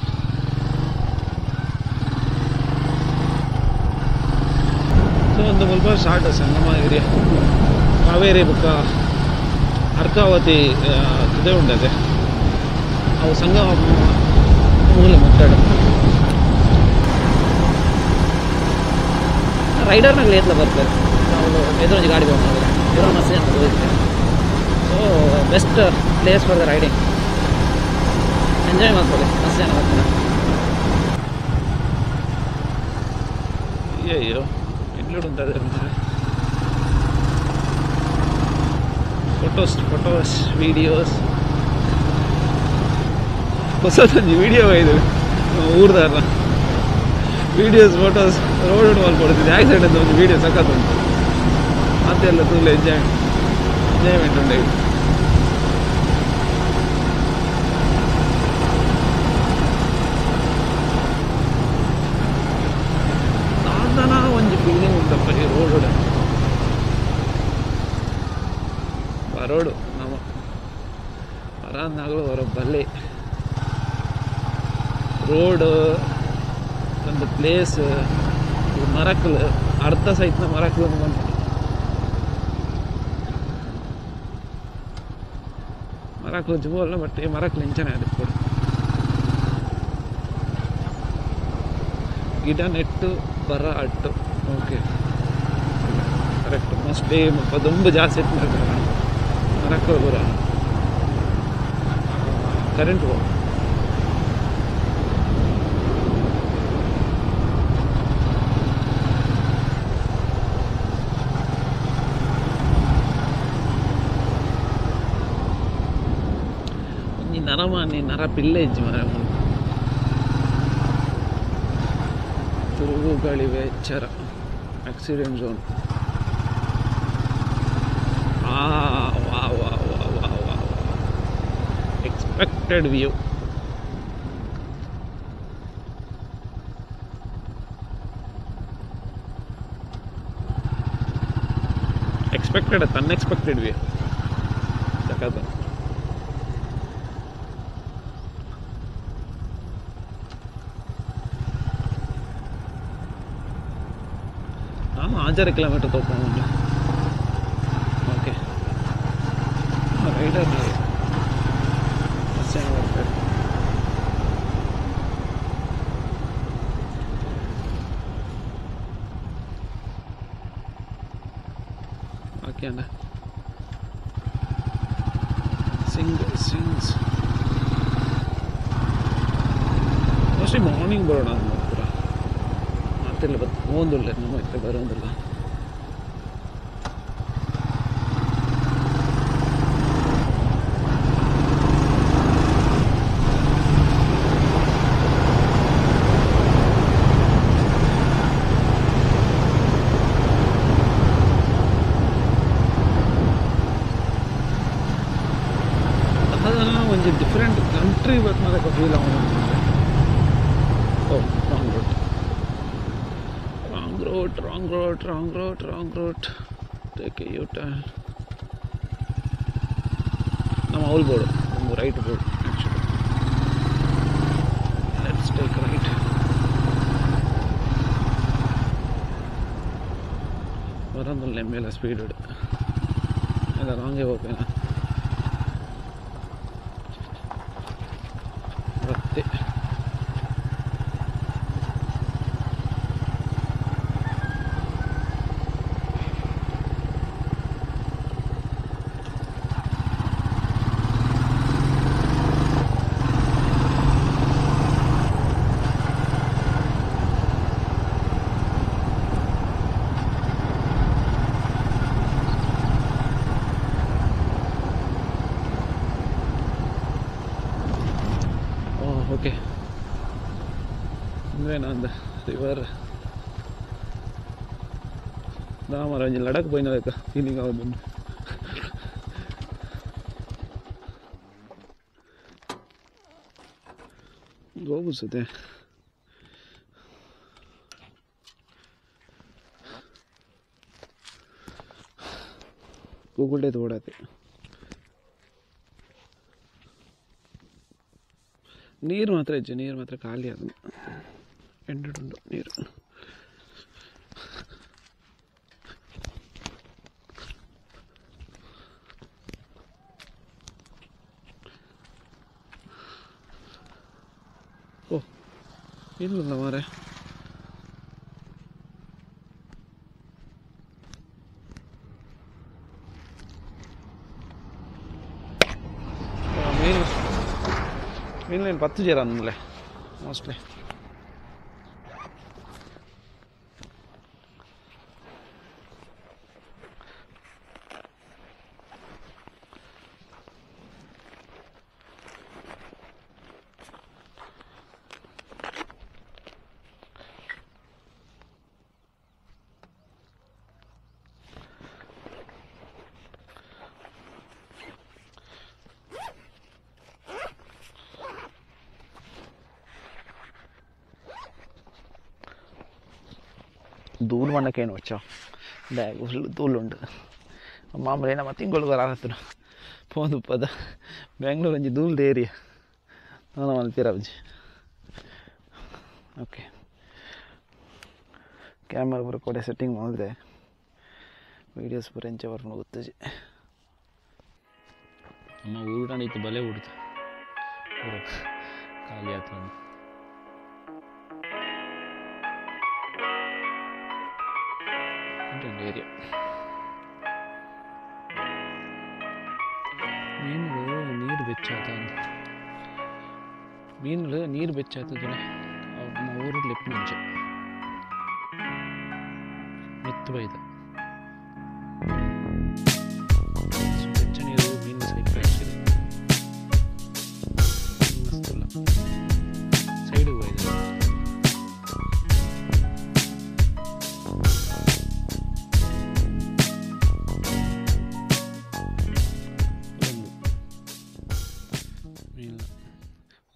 ಸೊ ಒಂದು ಮುಲ್ಪ ಶಾರ್ಟ್ ಸಂಗಮ ಏರಿಯಾ ಕಾವೇರಿ ಬೊಕ್ಕ ಅರ್ಕಾವತಿ ತುದೆ ಉಂಡದೆ ಅವು ಸಂಗಮ ಮೂಲ ಮುಟ್ಟಾಡ ರೈಡರ್ನಾಗ ಏತ್ಲ ಬರ್ತಾರೆ ನಾವು ಎದುರೊಂಜಿ ಗಾಡಿ ಹೋಗ್ತಾರೆ ಎದುರು ಮಸ್ತ್ ಜನ ಹೋಗ್ತಾರೆ. So best place for the riding enjoy ಮಾಡ್ಕೊಳ್ಳಿ ಮಸ್ತ್ ಜನ ಬರ್ತಾರೆ. ಅಯ್ಯೋ ಎಲ್ಲಿ ಫೋಟೋಸ್ ಫೋಟೋಸ್ ವೀಡಿಯೋಸ್ ಹೊಸದೊಂದು ವೀಡಿಯೋ ಇದು ಊರ್ದಾರ ವೀಡಿಯೋಸ್ ಫೋಟೋಸ್ ರೋಡ್ ಮಲ್ಕೊಡ್ತಿದ್ದೆ ಆಕ್ಸಿಡೆಂಟ್ ಅಂತ ಒಂದು ವೀಡಿಯೋ ಸಖತ್ ಉಂಟು ಮತ್ತೆಲ್ಲ ತುಲ್ ಎಂಜಾಯ್ಮೆಂಟ್ ಉಂಟು. ದಾದನ ಒಂಜಿ ಫೀಲಿಂಗ್ ಉಂಟಪ್ಪ ಈ ರೋಡ್ ಬರೋಡು ನಮ್ಮ ಬರಾಂದಾಗಲೂ ಬರೋ ಬಲ್ಲೆ ರೋಡು ಒಂದು ಪ್ಲೇಸ್ ಮರಕ್ಕಲು ಅರ್ಧ ಸಹಿತ ಮರಕ್ಕಲು ಬಂದು ಮರಕ್ಕಲು ಜುವಲ್ಲ ಬಟ್ ಈ ಮರಕ್ಕಲು ಇಂಚನೆ ಅದಕ್ಕೆ ಕೊಡು. ಗಿಡ ನೆಟ್ಟು ಬರ ಅಟ್ಟು. Okay correct. ಮೋಸ್ಟ್ಲಿ ಮುಲ್ಪ ದುಂಬು ಜಾಸ್ತಿ ಇತ್ತು ಮರಕ್ಕಲು ಪೂರ ಕರೆಂಟ್ ಪೋ. ಒಂಜಿ ನರಮಾನಿ ನರ ಪಿಲ್ಲೆ ಇಜ್ಜಿ ಮರ. ತಿರುಗುಗಳಿವೆ ಎಚ್ಚರ, ಆಕ್ಸಿಡೆಂಟ್ ಝೋನ್. ಆ ವಾ ವಾ ವಾ ವಾ ವಾ ವಾ, ಎಕ್ಸ್ಪೆಕ್ಟೆಡ್ ವ್ಯೂ. ಎಕ್ಸ್ಪೆಕ್ಟೆಡ್ ಅತ್ತ ಅನ್ಎಕ್ಸ್ಪೆಕ್ಟೆಡ್ ವ್ಯೂ ಸಖತ್. ನಾನು 6 ಕಿಲೋಮೀಟರ್ ತಗೊಂಡು. ಓಕೆ ರೈಡರ್ ಬರ್ತಾರೆ. ಓಕೆ ಅಣ್ಣ. ಸಿಂಗ್ ಸಿಂಗ್ಸ್ ಮೋಸ್ಟ್ಲಿ ಮಾರ್ನಿಂಗ್ ಬರೋಣ ಪೂರ ಮಾತಿಲ್ಲ ಬತ್ ಹೋಂದುಲ್ಲ ನಮ್ಮ ಇತ್ತೆ ಬರೋದಿಲ್ಲ. ಅದನ್ನ ಒಂಜಿ ಡಿಫ್ರೆಂಟ್ ಕಂಟ್ರಿ ಬತ್ನದಕ ಫೀಲ್ ಆವೊಂದು. ಓ wrong route, wrong route, wrong route, wrong route, wrong route. Take a U turn. ನಮ್ಮ ಅವ್ಲು ಬೋರ್ಡು, ನಮ್ಮ right board actually. Let's take right. ಬರೋದಿಲ್ಲ ಮೇಲೆ ಸ್ಪೀಡ್ ಅಲ್ಲ, ರಾಂಗೇ ಹೋಗ್ಬೇನ ಮತ್ತೆ. ಓಕೆ ಇಂದುವೇನ ರಿವರ್ ದಾಮರ ಒಂಜಿ ಲಡಕ್ ಪೋಯಿನ ಫೀಲಿಂಗ್ ಆವೊಂದುಂಡು. ಗೋಬುಸುತ್ತೆ ಗೂಗಲ್ ಡೇ ತೋಡಾತೆ. ನೀರು ಮಾತ್ರ ಇಜ್ಜಿ, ನೀರು ಮಾತ್ರ ಖಾಲಿ ಅದು ಎಂಡುಂಡು ನೀರು. ಓ ಇಲ್ಲ ಮಾರೆ, ಮೀನು ಲೈನ್ 10 ಜೇರ ಅಂದಲೇ ಮೋಸ್ಟ್ಲಿ. ಧೂಳು ಮಣ್ಣಕ್ಕೇನು ವಚ್ಚ ಬ್ಯಾಗ್ ಫುಲ್ ಧೂಳುಂಡು. ಮಾಮೂಲಿ ನಮ್ಮ ತಿಂಗಳು ಬರಾಕತ್ತನು ಪೋಂದು ಪದ ಬೆಂಗ್ಳೂರು ಒಂಜಿ ಧೂಳ್ದ ಏರಿಯಾ ನಾನು ಮಲ್ತೀರ ಒಂಜಿ. ಓಕೆ ಕ್ಯಾಮ್ರಾ ಪೂರ ಕೊಡೆ ಸೆಟ್ಟಿಂಗ್ ಮಾಡಿದೆ, ವೀಡಿಯೋಸ್ ಪೂರ ಎಂಚ ಬರ್ಪುಂಡು ಗೊತ್ತುಜಿ. ನಮ್ಮ ಊಟ ಇತ್ತು ಬಲೆ ಊಡ್ತು ಪೂರ ಖಾಲಿ ಆತು. ಏರಿಯಾ. ಮೀನುಗಳು ನೀರು ಬೆಚ್ಚಾತ, ಮೀನುಗಳು ನೀರು ಬೆಚ್ಚಾತದಳೆ ನಮ್ಮ ಊರು ಲೆಪ್ಪುಂಚೆ ಮೆತ್ತು ಬೈದ ಬೆಚ್ಚ ನೀರು ಮೀನು ಸೈಪ್ ಆಕ್ಚುಲಿ ಮಸ್ತಲ್ಲ ಸೈಡ್ ಬೈದ.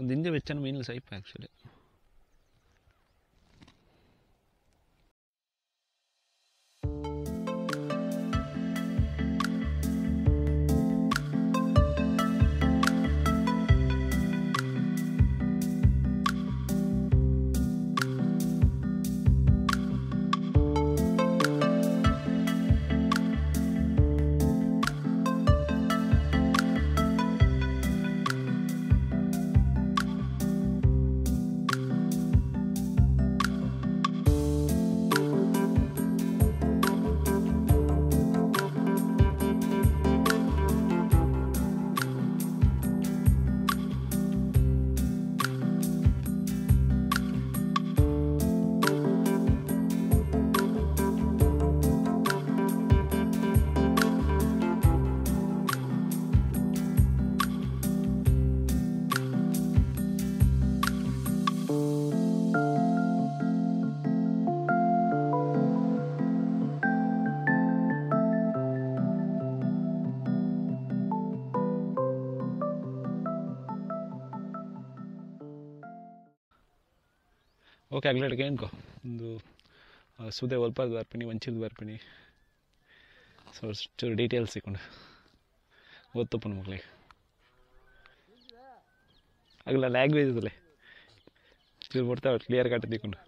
ಒಂದು ಹಿಂದೆ ಬೆಚ್ಚನ ಮೀನು ಸೈಪ್ ಆ್ಯಕ್ಚುಲಿ. ಓಕೆ ಅಗ್ಲಡ್ಗೆ ಏನ್ಕೋ ಒಂದು ಸುದೆ ಒಲ್ಪದ ಬರ್ಪಿನಿ, ವಂಚಿದ ಬರ್ಪಿನಿ, ಸೊ ಚೂರು ಡೀಟೇಲ್ಸ್ ಸಿಕ್ಕೊಂಡು ಗೊತ್ತಪ್ಪ ಮಕ್ಳಿಗೆ. ಅಗಲ ಲ್ಯಾಂಗ್ವೇಜ್ ಇದಲ್ಲೇ ಚೂರು ಬರ್ತಾವೆ ಕ್ಲಿಯರ್ ಕಟ್ ತಿಕ್ಕೊಂಡು.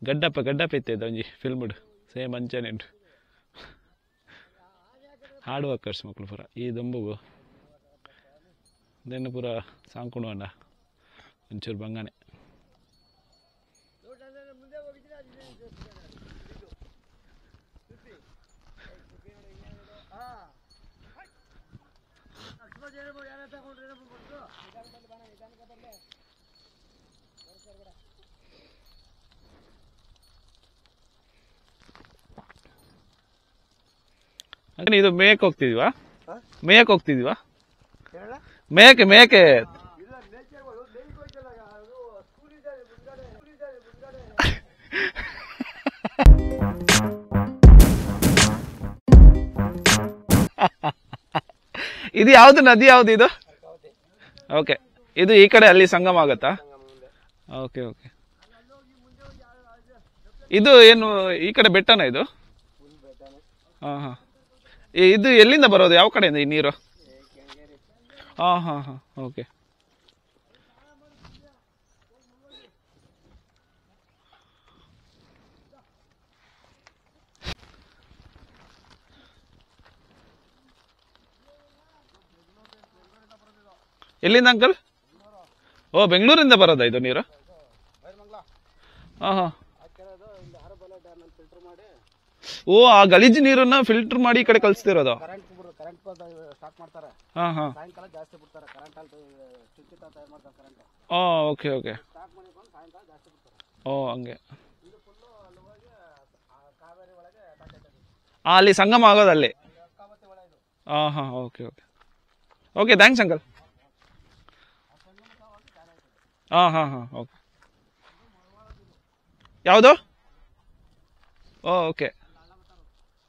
ಗಡ್ಡಪ್ಪ ಗಡ್ಡಪ್ಪ ಇತ್ತು ಒಂಜಿ ಫಿಲ್ಮ್ಡ್ ಸೇಮ್ ಅಂಚನೆ ಉಂಟು. ಹಾರ್ಡ್ ವರ್ಕರ್ಸ್ ಮಕ್ಕಳು ಪೂರ ಈ ದೊಂಬುಗು ದೆನ್ನ ಪೂರ ಸಾಂಕೊಂಡು ಅಂಡ ಒಂಚೂರು ಬಂಗಾನೆ. ಇದು ಮೇಯಕ್ಕೆ ಹೋಗ್ತಿದ್ವಾ? ಮೇಯಕ್ಕೆ ಹೋಗ್ತಿದ್ವಾ? ಮೇಕೆ ಮೇಕೆ ಇದು ಯಾವ್ದು ನದಿ? ಯಾವ್ದು ಇದು? ಓಕೆ, ಇದು ಈ ಕಡೆ ಅಲ್ಲಿ ಸಂಗಮ ಆಗತ್ತಾ? Okay okay. ಇದು ಏನು ಈ ಕಡೆ ಬೆಟ್ಟನ ಇದು? ಹಾ ಹಾ. ಇದು ಎಲ್ಲಿಂದ ಬರೋದು? ಯಾವ ಕಡೆಯಿಂದ ಈ ನೀರು? ಹಾಂ ಹಾಂ ಹಾಂ ಓಕೆ. ಎಲ್ಲಿಂದ ಅಂಕಲ್? ಓ, ಬೆಂಗಳೂರಿಂದ ಬರೋದಾ ಇದು ನೀರು? ಹಾಂ ಹಾಂ. ಓ, ಆ ಗಲೀಜು ನೀರನ್ನ ಫಿಲ್ಟರ್ ಮಾಡಿ ಈ ಕಡೆ ಕಳಿಸ್ತಿರೋದು. Okay okay. ಓ ಹಂಗೆ. ಅಲ್ಲಿ ಸಂಗಮ ಆಗೋದು ಅಲ್ಲಿ. ಹಾಂ ಹಾಂ okay okay okay. Thanks uncle. ಹಾಂ ಹಾಂ ಹಾಂ ಓಕೆ. ಯಾವುದು? Okay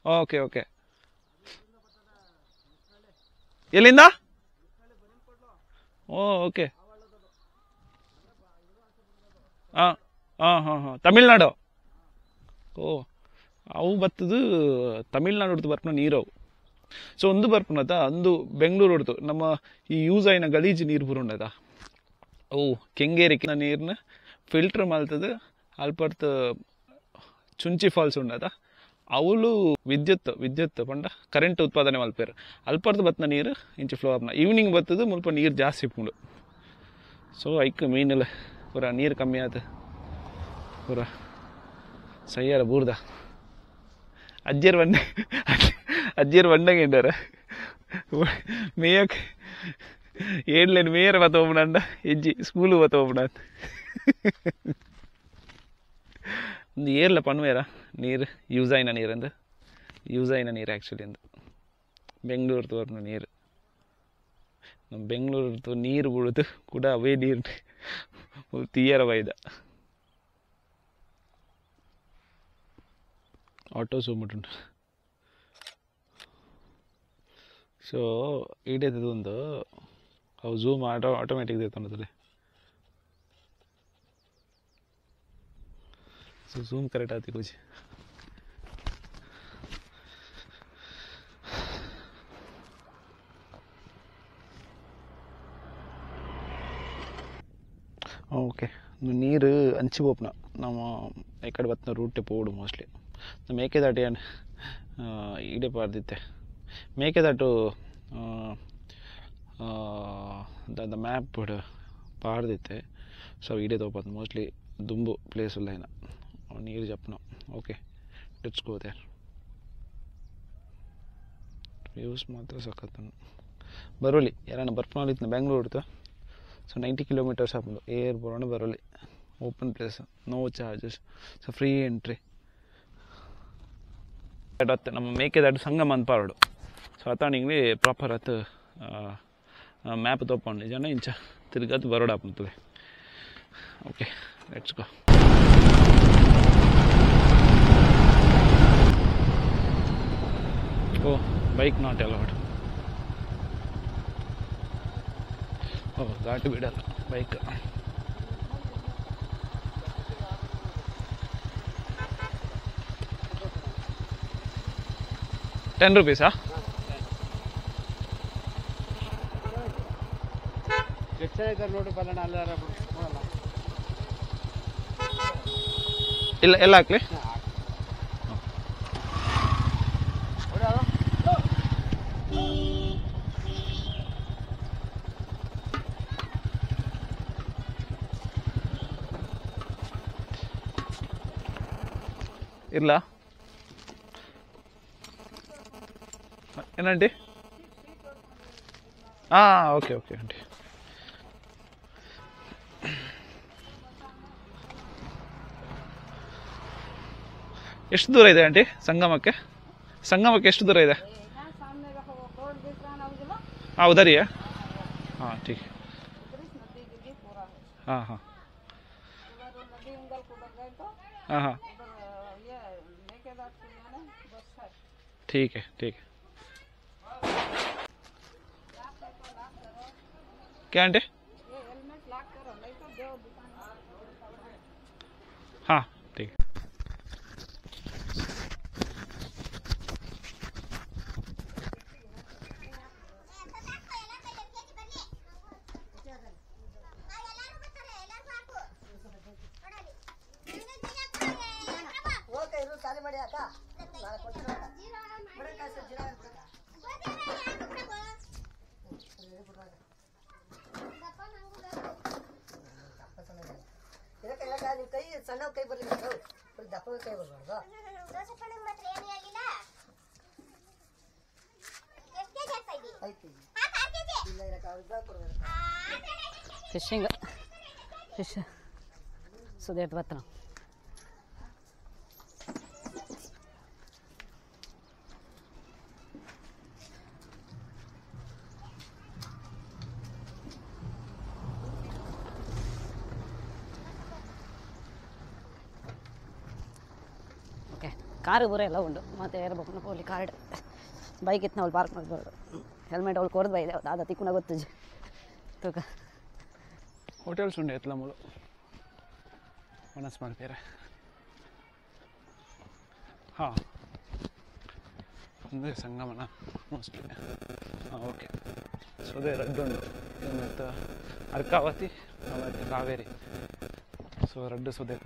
okay okay. ಎಲ್ಲಿಂದ? ಓ ಓಕೆ. ಹಾಂ ಹಾಂ ಹಾಂ ಹಾಂ ತಮಿಳ್ನಾಡು. ಓ, ಅವು ಬತ್ತದು ತಮಿಳ್ನಾಡು ಹೊಡ್ತು ಬರ್ಪುನ ನೀರವು. ಸೊ ಒಂದು ಬರ್ಪುನತ ಅಂದು ಬೆಂಗಳೂರು ಹೊಡ್ತು ನಮ್ಮ ಈ ಯೂಸ್ ಆಯಿನ ಗಲೀಜು ನೀರು ಬರುಂಡದ. ಅವು ಕೆಂಗೇರಿ ನೀರನ್ನ ಫಿಲ್ಟರ್ ಮಲ್ತದು ಅಲ್ಪರ್ತ ಚುಂಚಿ ಫಾಲ್ಸ್ ಉಂಡದ. ಅವಳು ವಿದ್ಯುತ್ ವಿದ್ಯುತ್ ಪಂಡ ಕರೆಂಟ್ ಉತ್ಪಾದನೆ ಮಲ್ಪೇರು. ಅಲ್ಪರ್ದು ಬತ್ತಿನ ನೀರು ಇಂಚು ಫ್ಲೋ ಆಪ್ನ ಈವ್ನಿಂಗ್ ಬತ್ತದು ಮುಲ್ಪ ನೀರು ಜಾಸ್ತಿ ಇಪ್ಪುಂಡು. ಸೊ ಐಕ್ ಮೀನೆಲ್ಲ ಪೂರ ನೀರು ಕಮ್ಮಿ ಆತು ಪೂರ ಸಯ್ಯಾರ ಬೂರ್ದ ಅಜ್ಜಿಯರ್ ಬಂಡ ಅಜ್ಜಿಯರ್ ಬಂಡಂಗೆ ಇದ್ದಾರೆ ಮೇಯಕ್ಕೆ ಏಡ್ಲೇನು ಮೇಯರ್ ಬತ್ತ ಹೋಗ್ಬಿಡ ಹೆಜ್ಜಿ ಸ್ಕೂಲು ಬತ್ತ ಹೋಗ್ಬಿಡ ಒಂದು ಏರ್ಲ ಪನ್ವೇರ ನೀರು ಯೂಸ್ ಆಯ್ನ ನೀರು ಯೂಸ್ ಆಯ್ನ ನೀರು ಆ್ಯಕ್ಚುಲಿ ಅಂದು ಬೆಂಗಳೂರು ತೋರ್ನ ನೀರು ನಮ್ಮ ಬೆಂಗಳೂರು ನೀರು ಬಿಡುದು ಕೂಡ ಅವೇ ನೀರು ತೀಯರ ಬೈದ ಆಟೋ ಸೂಮುಂಟು ಸೊ ಈಡೇತದ ಒಂದು ಅವು ಝೂಮ್ ಆಟೋಮೆಟಿಕ್ ದೇತನದಲ್ಲಿ ಸೊ ಝೂಮ್ ಕರೆಕ್ಟ್ ಆತಿ ಕೂಜಿ ಓಕೆ ನೀರು ಅಂಚಿ ಪೋಪುನ ನಮ್ಮ ಎಕಡೆ ಬತ್ತಿನ ರೂಟೆ ಪೋಡು ಮೋಸ್ಟ್ಲಿ ನಮ್ಮ ಮೇಕೆದಾಟು ಏನು ಈಡೆ ಪಾರ್ದಿತ್ತೆ ಮೇಕೆದಾಟು the map ಪಾರ್ದಿತ್ತೆ ಸೊ ಈಡೆ ತೋಪತ್ತು ಮೋಸ್ಟ್ಲಿ ದುಂಬು ಪ್ಲೇಸ್ ಉಲ್ಲ ಏನ ನೀರು ಜಪ್ನ okay let's go there views ಮಾತ್ರ ಸಖತ್ ಬರೋಲಿ ಯಾರನ್ನ ಬರ್ಪುನ ಬೆಂಗಳೂರು ಸೊ 90 ಕಿಲೋಮೀಟರ್ಸ್ ಆಪುಂಡು ಏರ್ ಬರೋಣ Baroli open place no charges so free entry ಅತ್ತೆ ನಮ್ಮ ಮೇಕೆದಾಟು ಸಂಗಮ ಅಂತ ಪಾರೋಡು ಸೊ ಅತ್ತಾಣಿಗೆ ಪ್ರಾಪರ್ ಅತ್ತು ಮ್ಯಾಪ್ ತೋಪಂಡು ಜನ ಇಂಚ ತಿರ್ಗತ್ತು ಬರೋಡು ಆಪುಂತದೆ okay let's go oh bike not allowed oh ಘಾಟು ಬಿಡಲ್ಲ ಬೈಕ್ 10 ರುಪೀಸಾ ಇಲ್ಲ ಎಲ್ಲ ಹಾಕ್ಲಿ ಇಲ್ಲ ಏನಂಟಿ ಹಾಂ ಓಕೆ ಓಕೆ ಆಂಟಿ ಎಷ್ಟು ದೂರ ಇದೆ ಆಂಟಿ ಸಂಗಮಕ್ಕೆ ಸಂಗಮಕ್ಕೆ ಎಷ್ಟು ದೂರ ಇದೆ ಹಾಂ ಉದರಿಯಾ ಹಾಂ ठीक ಹಾಂ ಹಾಂ ಹಾಂ ಹಾಂ ठीक है ठीक है क्या आंटी हाँ ठीक है ಸಣ್ಣ ಕೈ ಬರಲಿ ದಪ್ಪ ಕೈ ಬರಬಾರ್ದು ಫಿಶಿಂಗ್ ಫಿಶ್ ಸುದೇಟ್ ಬತ್ತನ ಓಕೆ ಕಾರು ಬರೋ ಎಲ್ಲ ಉಂಡು ಮತ್ತು ಏರ್ಬೇಕು ಪೋಲಿ ಕಾರ್ಡ್ ಬೈಕ್ ಇತ್ತು ನಾವು ಪಾರ್ಕ್ ಮಾಡ್ಬಾರ್ದು ಹೆಲ್ಮೆಟ್ ಅವಳು ಕೊರ್ದು ಬೈದೆ ದಾದ ತಿಕ್ಕುನ ಗೊತ್ತುಜಿ ತೂಕ ಹೋಟೆಲ್ಸ್ ಉಂಡೆ ಎತ್ಲ ಮೂಲು ಮನಸ್ಸು ಮಾಡ್ತೀರ ಹಾಂ ಅಂದರೆ ಸಂಗಮನ ಮೋಸ್ಟ್ಲಿ ಹಾಂ ಓಕೆ ಸೊ ಅದೇ ರಡ್ಡು ಉಂಡು ಮತ್ತು ಅರ್ಕಾವತಿ ಮತ್ತು ಕಾವೇರಿ ಸೊ ರಡ್ಡು ಸೊದೆ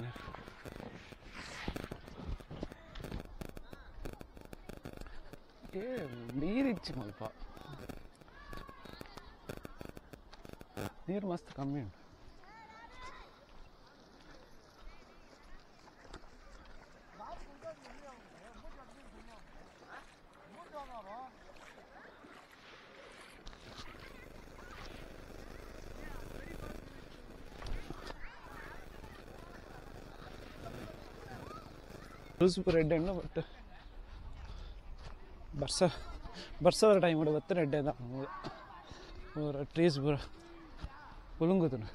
ನೀರಿಚ್ಚಿ ಮಲ್ಪ ನೀರು ಮಸ್ತ್ ಕಮ್ಮಿ ಉಂಟು. ಜ್ಯೂಸ್ ಪೂರ ಎಡ್ಡೆ ಉಂಡು ಬಟ್ ಬರ್ಸ ಬರ್ಸದ ಟೈಮ್ ಉಂಡು ಬತ್ತನೆ ಎಡ್ಡೆ ಪೂರ ಟ್ರೀಸ್ ಪೂರ ಕುಲುಂಗುತುಂಡು.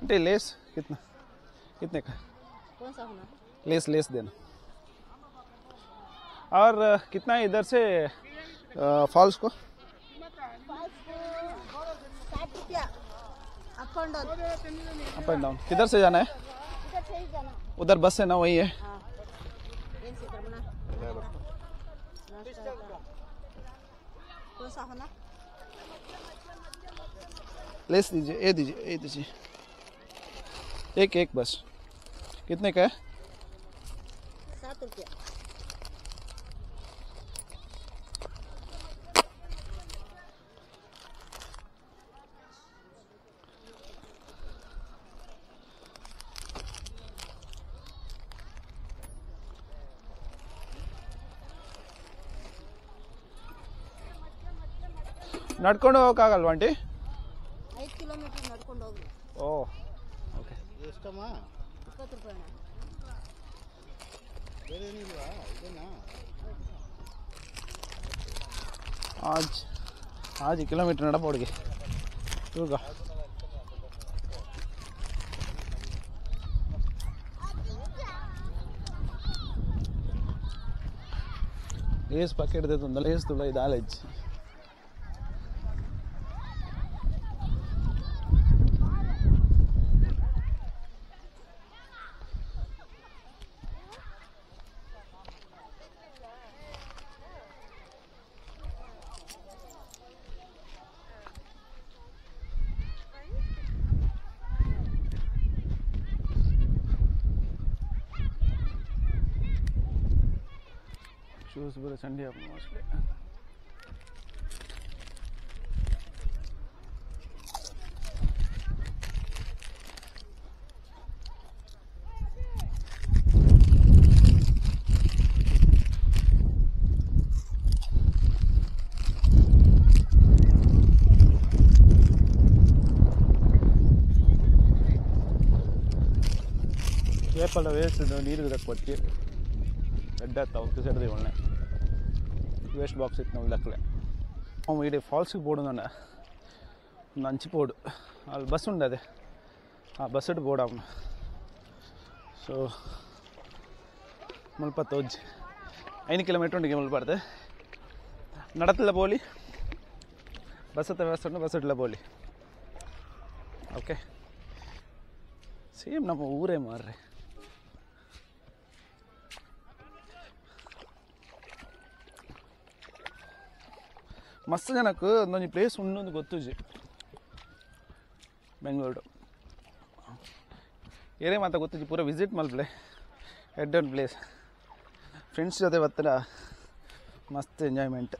आंटी लेस कितना कितने का? कौन सा होना? लेस लेस देना। और कितना है इधर से फॉल्स को? 60 रुपया up and down. Up and down. किधर से जाना है? इधर से ही जाना। उधर बस है ना, वही है। हाँ। कौन सा होना? लेस दीजिए, ये दीजिए, ये दीजिए, एक एक बस। कितने का है? 7 रुपया। ನಡ್ಕೊಂಡು ಹೋಗೋಕ್ಕಾಗಲ್ವಾ ಆಂಟಿ? 5 ಕಿಲೋಮೀಟರ್ ನಡ್ಕೊಂಡು ಹೋಗಿ. ಓ ಓಕೆ. ಎಷ್ಟಮ್ಮ? 20 ರೂಪಾಯಿ. ಬೇರೆ ಏನಿಲ್ವಾ? ಇದೇನಾ? ಆಜ್ ಆಜ್ ಕಿಲೋಮೀಟರ್ ನಡಪೋಡಿಗೆ ತೂಗ. ಲೇಸ್ ಪ್ಯಾಕೆಟ್ ತಂದ ಲೇಸ್ ತುಳ ಇದು ಆಲೆಜ್. ಶೂಸ್ ಬರೋ ಚಂಡಿ ಹಾಕು ಮೋಸ್ಟ್ಲಿ. ಏಪಲ್ಲ ವೇಸ್ಟ್ ನೀರು ದಕ್ಕೊಟ್ಟಿ ಎಡ್ಡೆ ಆತ ಸೈಡ್ ಒಳ್ಳೆ ವೇಸ್ಟ್ ಬಾಕ್ಸ್ ಇತ್ತು ನಾವು ದಕ್ಕಲೆ. ಅವ ಇಡೀ ಫಾಲ್ಸಿಗೆ ಬೋರ್ಡು ನನ್ನ ಅಂಚಿ ಬೋರ್ಡು ಅಲ್ಲಿ ಬಸ್ ಉಂಡು, ಅದೇ ಆ ಬಸ್ ಇಟ್ಟು ಬೋರ್ಡ್ ಅವನು. ಸೊ ಮುಲ್ಪ ತೋಜ್ 5 ಕಿಲೋಮೀಟ್ರ್ ಉಂಡಿಗೆ ಮುಲ್ಪಾಡ್ದು ನಡತಿಲ್ಲ ಬೋಲಿ, ಬಸ್ ಹತ್ರ ವ್ಯವಸ್ಥೆ ಉಂಟು, ಬಸ್ ಇಡ್ಲ ಬೋಲಿ. ಓಕೆ ಸೇಮ್ ನಮ್ಮ ಊರೇ ಮಾರ್ರೆ. ಮಸ್ತ್ ಜನಕ್ಕೆ ಒಂದೊಂದು ಪ್ಲೇಸ್ ಉಂಡೊಂದು ಗೊತ್ತುಜಿ ಬೆಂಗಳೂರು ಏರೇ ಮಾತ ಗೊತ್ತುಜಿ. ಪೂರ ವಿಸಿಟ್ ಮಲ್ಪ್ಲೆ ಹೆಡ್ ಒಂದು ಪ್ಲೇಸ್. ಫ್ರೆಂಡ್ಸ್ ಜೊತೆ ಬತ್ತಲ ಮಸ್ತ್ ಎಂಜಾಯ್ಮೆಂಟ್.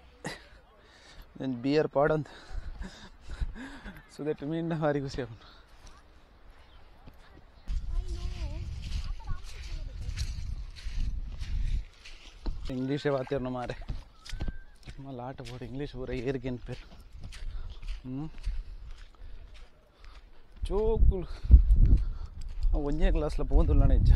ಬಿಯರ್ ಪಾಡಂತ ಸೊ that ಮೀನ ಭಾರಿ ಖುಷಿ ಆಪುಂಡು. ಇಂಗ್ಲೀಷೇ ವಾತಿರ್ನ ಮಾರೆ ಮಲ್ಲ ಆಟ ಬೋಡು ಇಂಗ್ಲೀಷ್ ಪೂರ ಏರ್ಗೇನು ಪೇರು. ಜೋಕುಲು ಒಂಜೇ ಕ್ಲಾಸ್ಲ ಪೋಂದುಲ್ಲಣ ಇಜ್ಜ.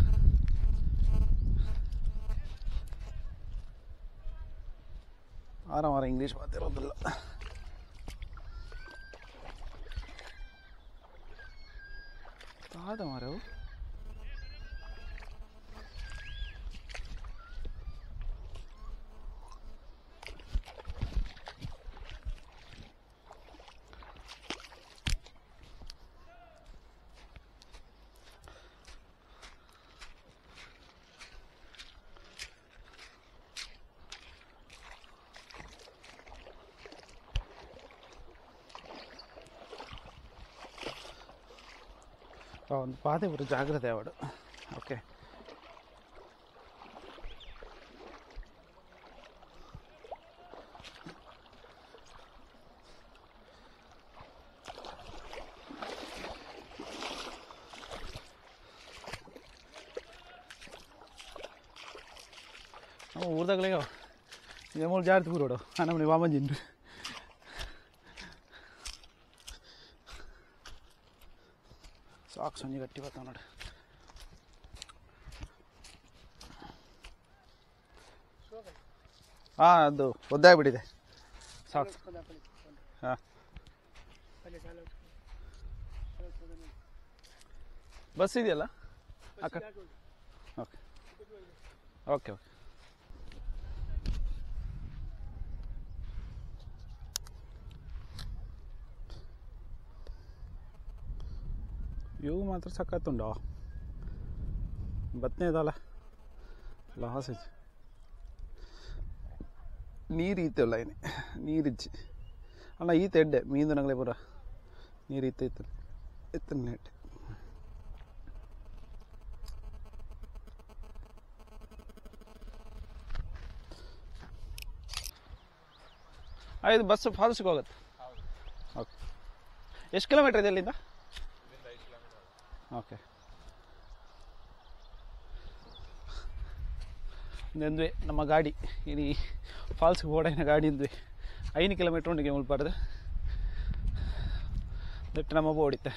ಆರಾಮ ಆರ ಇಂಗ್ಲೀಷ್ ಮಾತಿರೋದಿಲ್ಲ. ದಾದ ಮಾರವು ಒಂದು ಪಾದೆ ಪೂರ ಜಾಗ್ರತೆ ಆವಡು. ಓಕೆ ಊರ್ದಾಗಲೇ ಮೂರು ಜಾರ್ತಿ ಪೂರೋಡು ನಮ್ಮನೆ ವಾಮಂಜಿಂಡು ಸಾಕ್ಸ್ ಒಂಜಿ ಗಟ್ಟಿ ಬರ್ತಾವ ನೋಡು. ಹಾಂ ಅದು ಒದ್ದಾಗ್ಬಿಟ್ಟಿದೆ ಸಾಕ್ಸ್. ಹಾಂ ಬಸ್ ಇದೆಯಲ್ಲ? Okay okay okay. ಇವು ಮಾತ್ರ ಸಖತ್ತುಂಡು ಬತ್ತನೇದಲ್ಲ ಲಾಸ್ ನೀರು ಈತಲ್ಲ ಏನೆ ನೀರಿಜ್ಜಿ ಅಣ್ಣ ಈತ ಎಡ್ಡೆ ಮೀಂದು ನಂಗಲೇ ಪೂರ ನೀರು ಈತ ಇತ್ತು ಎತ್ತನೆ ಎಡ್ಡೆ. ಇದು ಬಸ್ಸು ಫಾಲ್ಸ್ಗೆ ಹೋಗುತ್ತೆ. ಓಕೆ ಎಷ್ಟು ಕಿಲೋಮೀಟ್ರ್ ಇದೆ ಅಲ್ಲಿಂದ? ಓಕೆ ಇಂದ್ವಿ ನಮ್ಮ ಗಾಡಿ ಇನಿ ಫಾಲ್ಸ್ಗೆ ಓಡೈನ ಗಾಡಿ ಇಂದ್ವಿ 5 ಕಿಲೋಮೀಟ್ರ್ ಉಂಡಿಗೆ ಮುಲ್ಪಾರ್ದು ದಿಟ್ಟು ನಮ್ಮ ಓಡಿತ್ತೆ.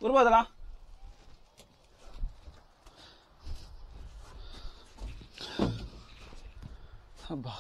ಬರ್ಬೋದಲ್ಲ? ಅಬ್ಬಾ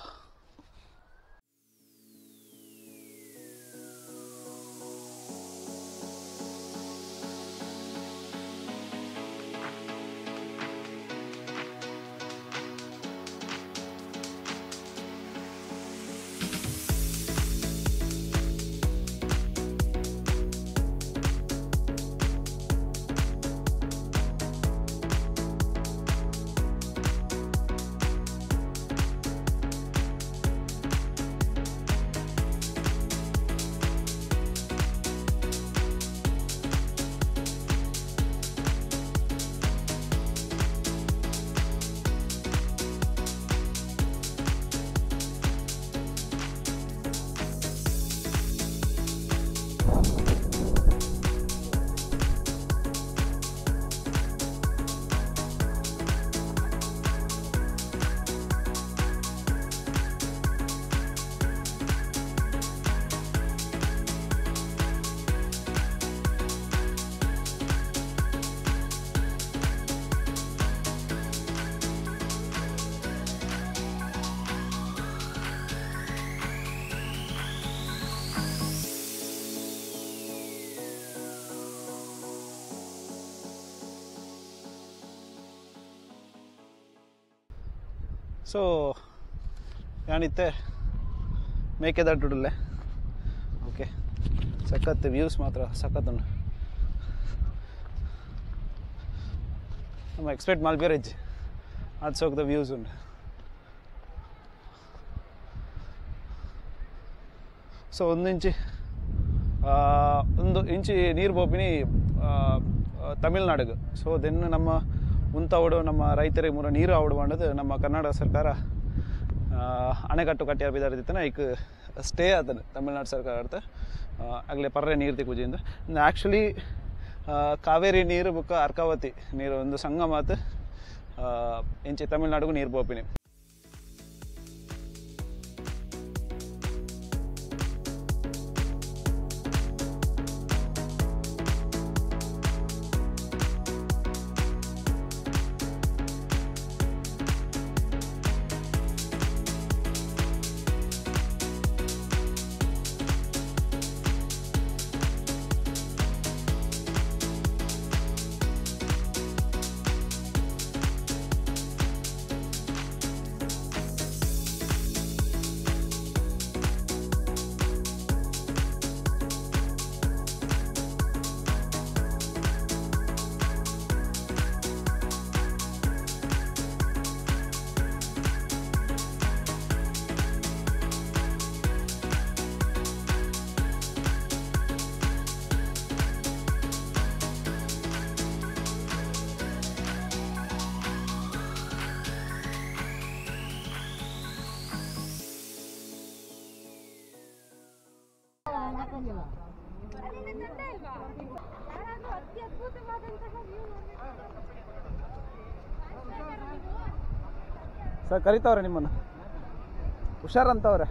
ಸೊ ಯಾನಿತ್ತೆ ಮೇಕೆದಾಟುಡಲ್ಲೇ. ಓಕೆ ಸಖತ್ ವ್ಯೂಸ್ ಮಾತ್ರ ಸಖತ್ ಉಂಟು. ನಮ್ಮ ಎಕ್ಸ್ಪೆಕ್ಟ್ ಮಲ್ಪೇರಿಜ್ಜಿ ಅದು ಸೋಕ್ದ ವ್ಯೂಸ್ ಉಂಟು. ಸೊ ಒಂದು ಇಂಚಿ ನೀರು ಬೋಪಿನಿ ತಮಿಳ್ನಾಡಿಗೆ. ಸೊ then ನಮ್ಮ ಮುಂತಾವಡು ನಮ್ಮ ರೈತರಿಗೆ ಮೂರ ನೀರು ಆವಡು ಮಾಡೋದು ನಮ್ಮ ಕರ್ನಾಟಕ ಸರ್ಕಾರ ಅಣೆಕಟ್ಟು ಕಟ್ಟಿಯಾರ ಬಿದಾರಿದಿತ್ತನ ಈಗ ಸ್ಟೇ ಆತನ ತಮಿಳ್ನಾಡು ಸರ್ಕಾರ ಅರ್ಥ ಆಗಲೇ ಪರ್ರೆ ನೀರು ತಿಕ್ಕುಜಿಂದ. ಆ್ಯಕ್ಚುಲಿ ಕಾವೇರಿ ನೀರು ಬುಕ್ಕ ಅರ್ಕಾವತಿ ನೀರು ಒಂದು ಸಂಗಮ ಆತು ಇಂಚಿ ತಮಿಳ್ನಾಡಿಗೂ ನೀರು ಬೋಪಿನಿ. ಸರ್ ಕರಿತಾವ್ರೆ ನಿಮ್ಮನ್ನು, ಹುಷಾರಂತವ್ರೆ.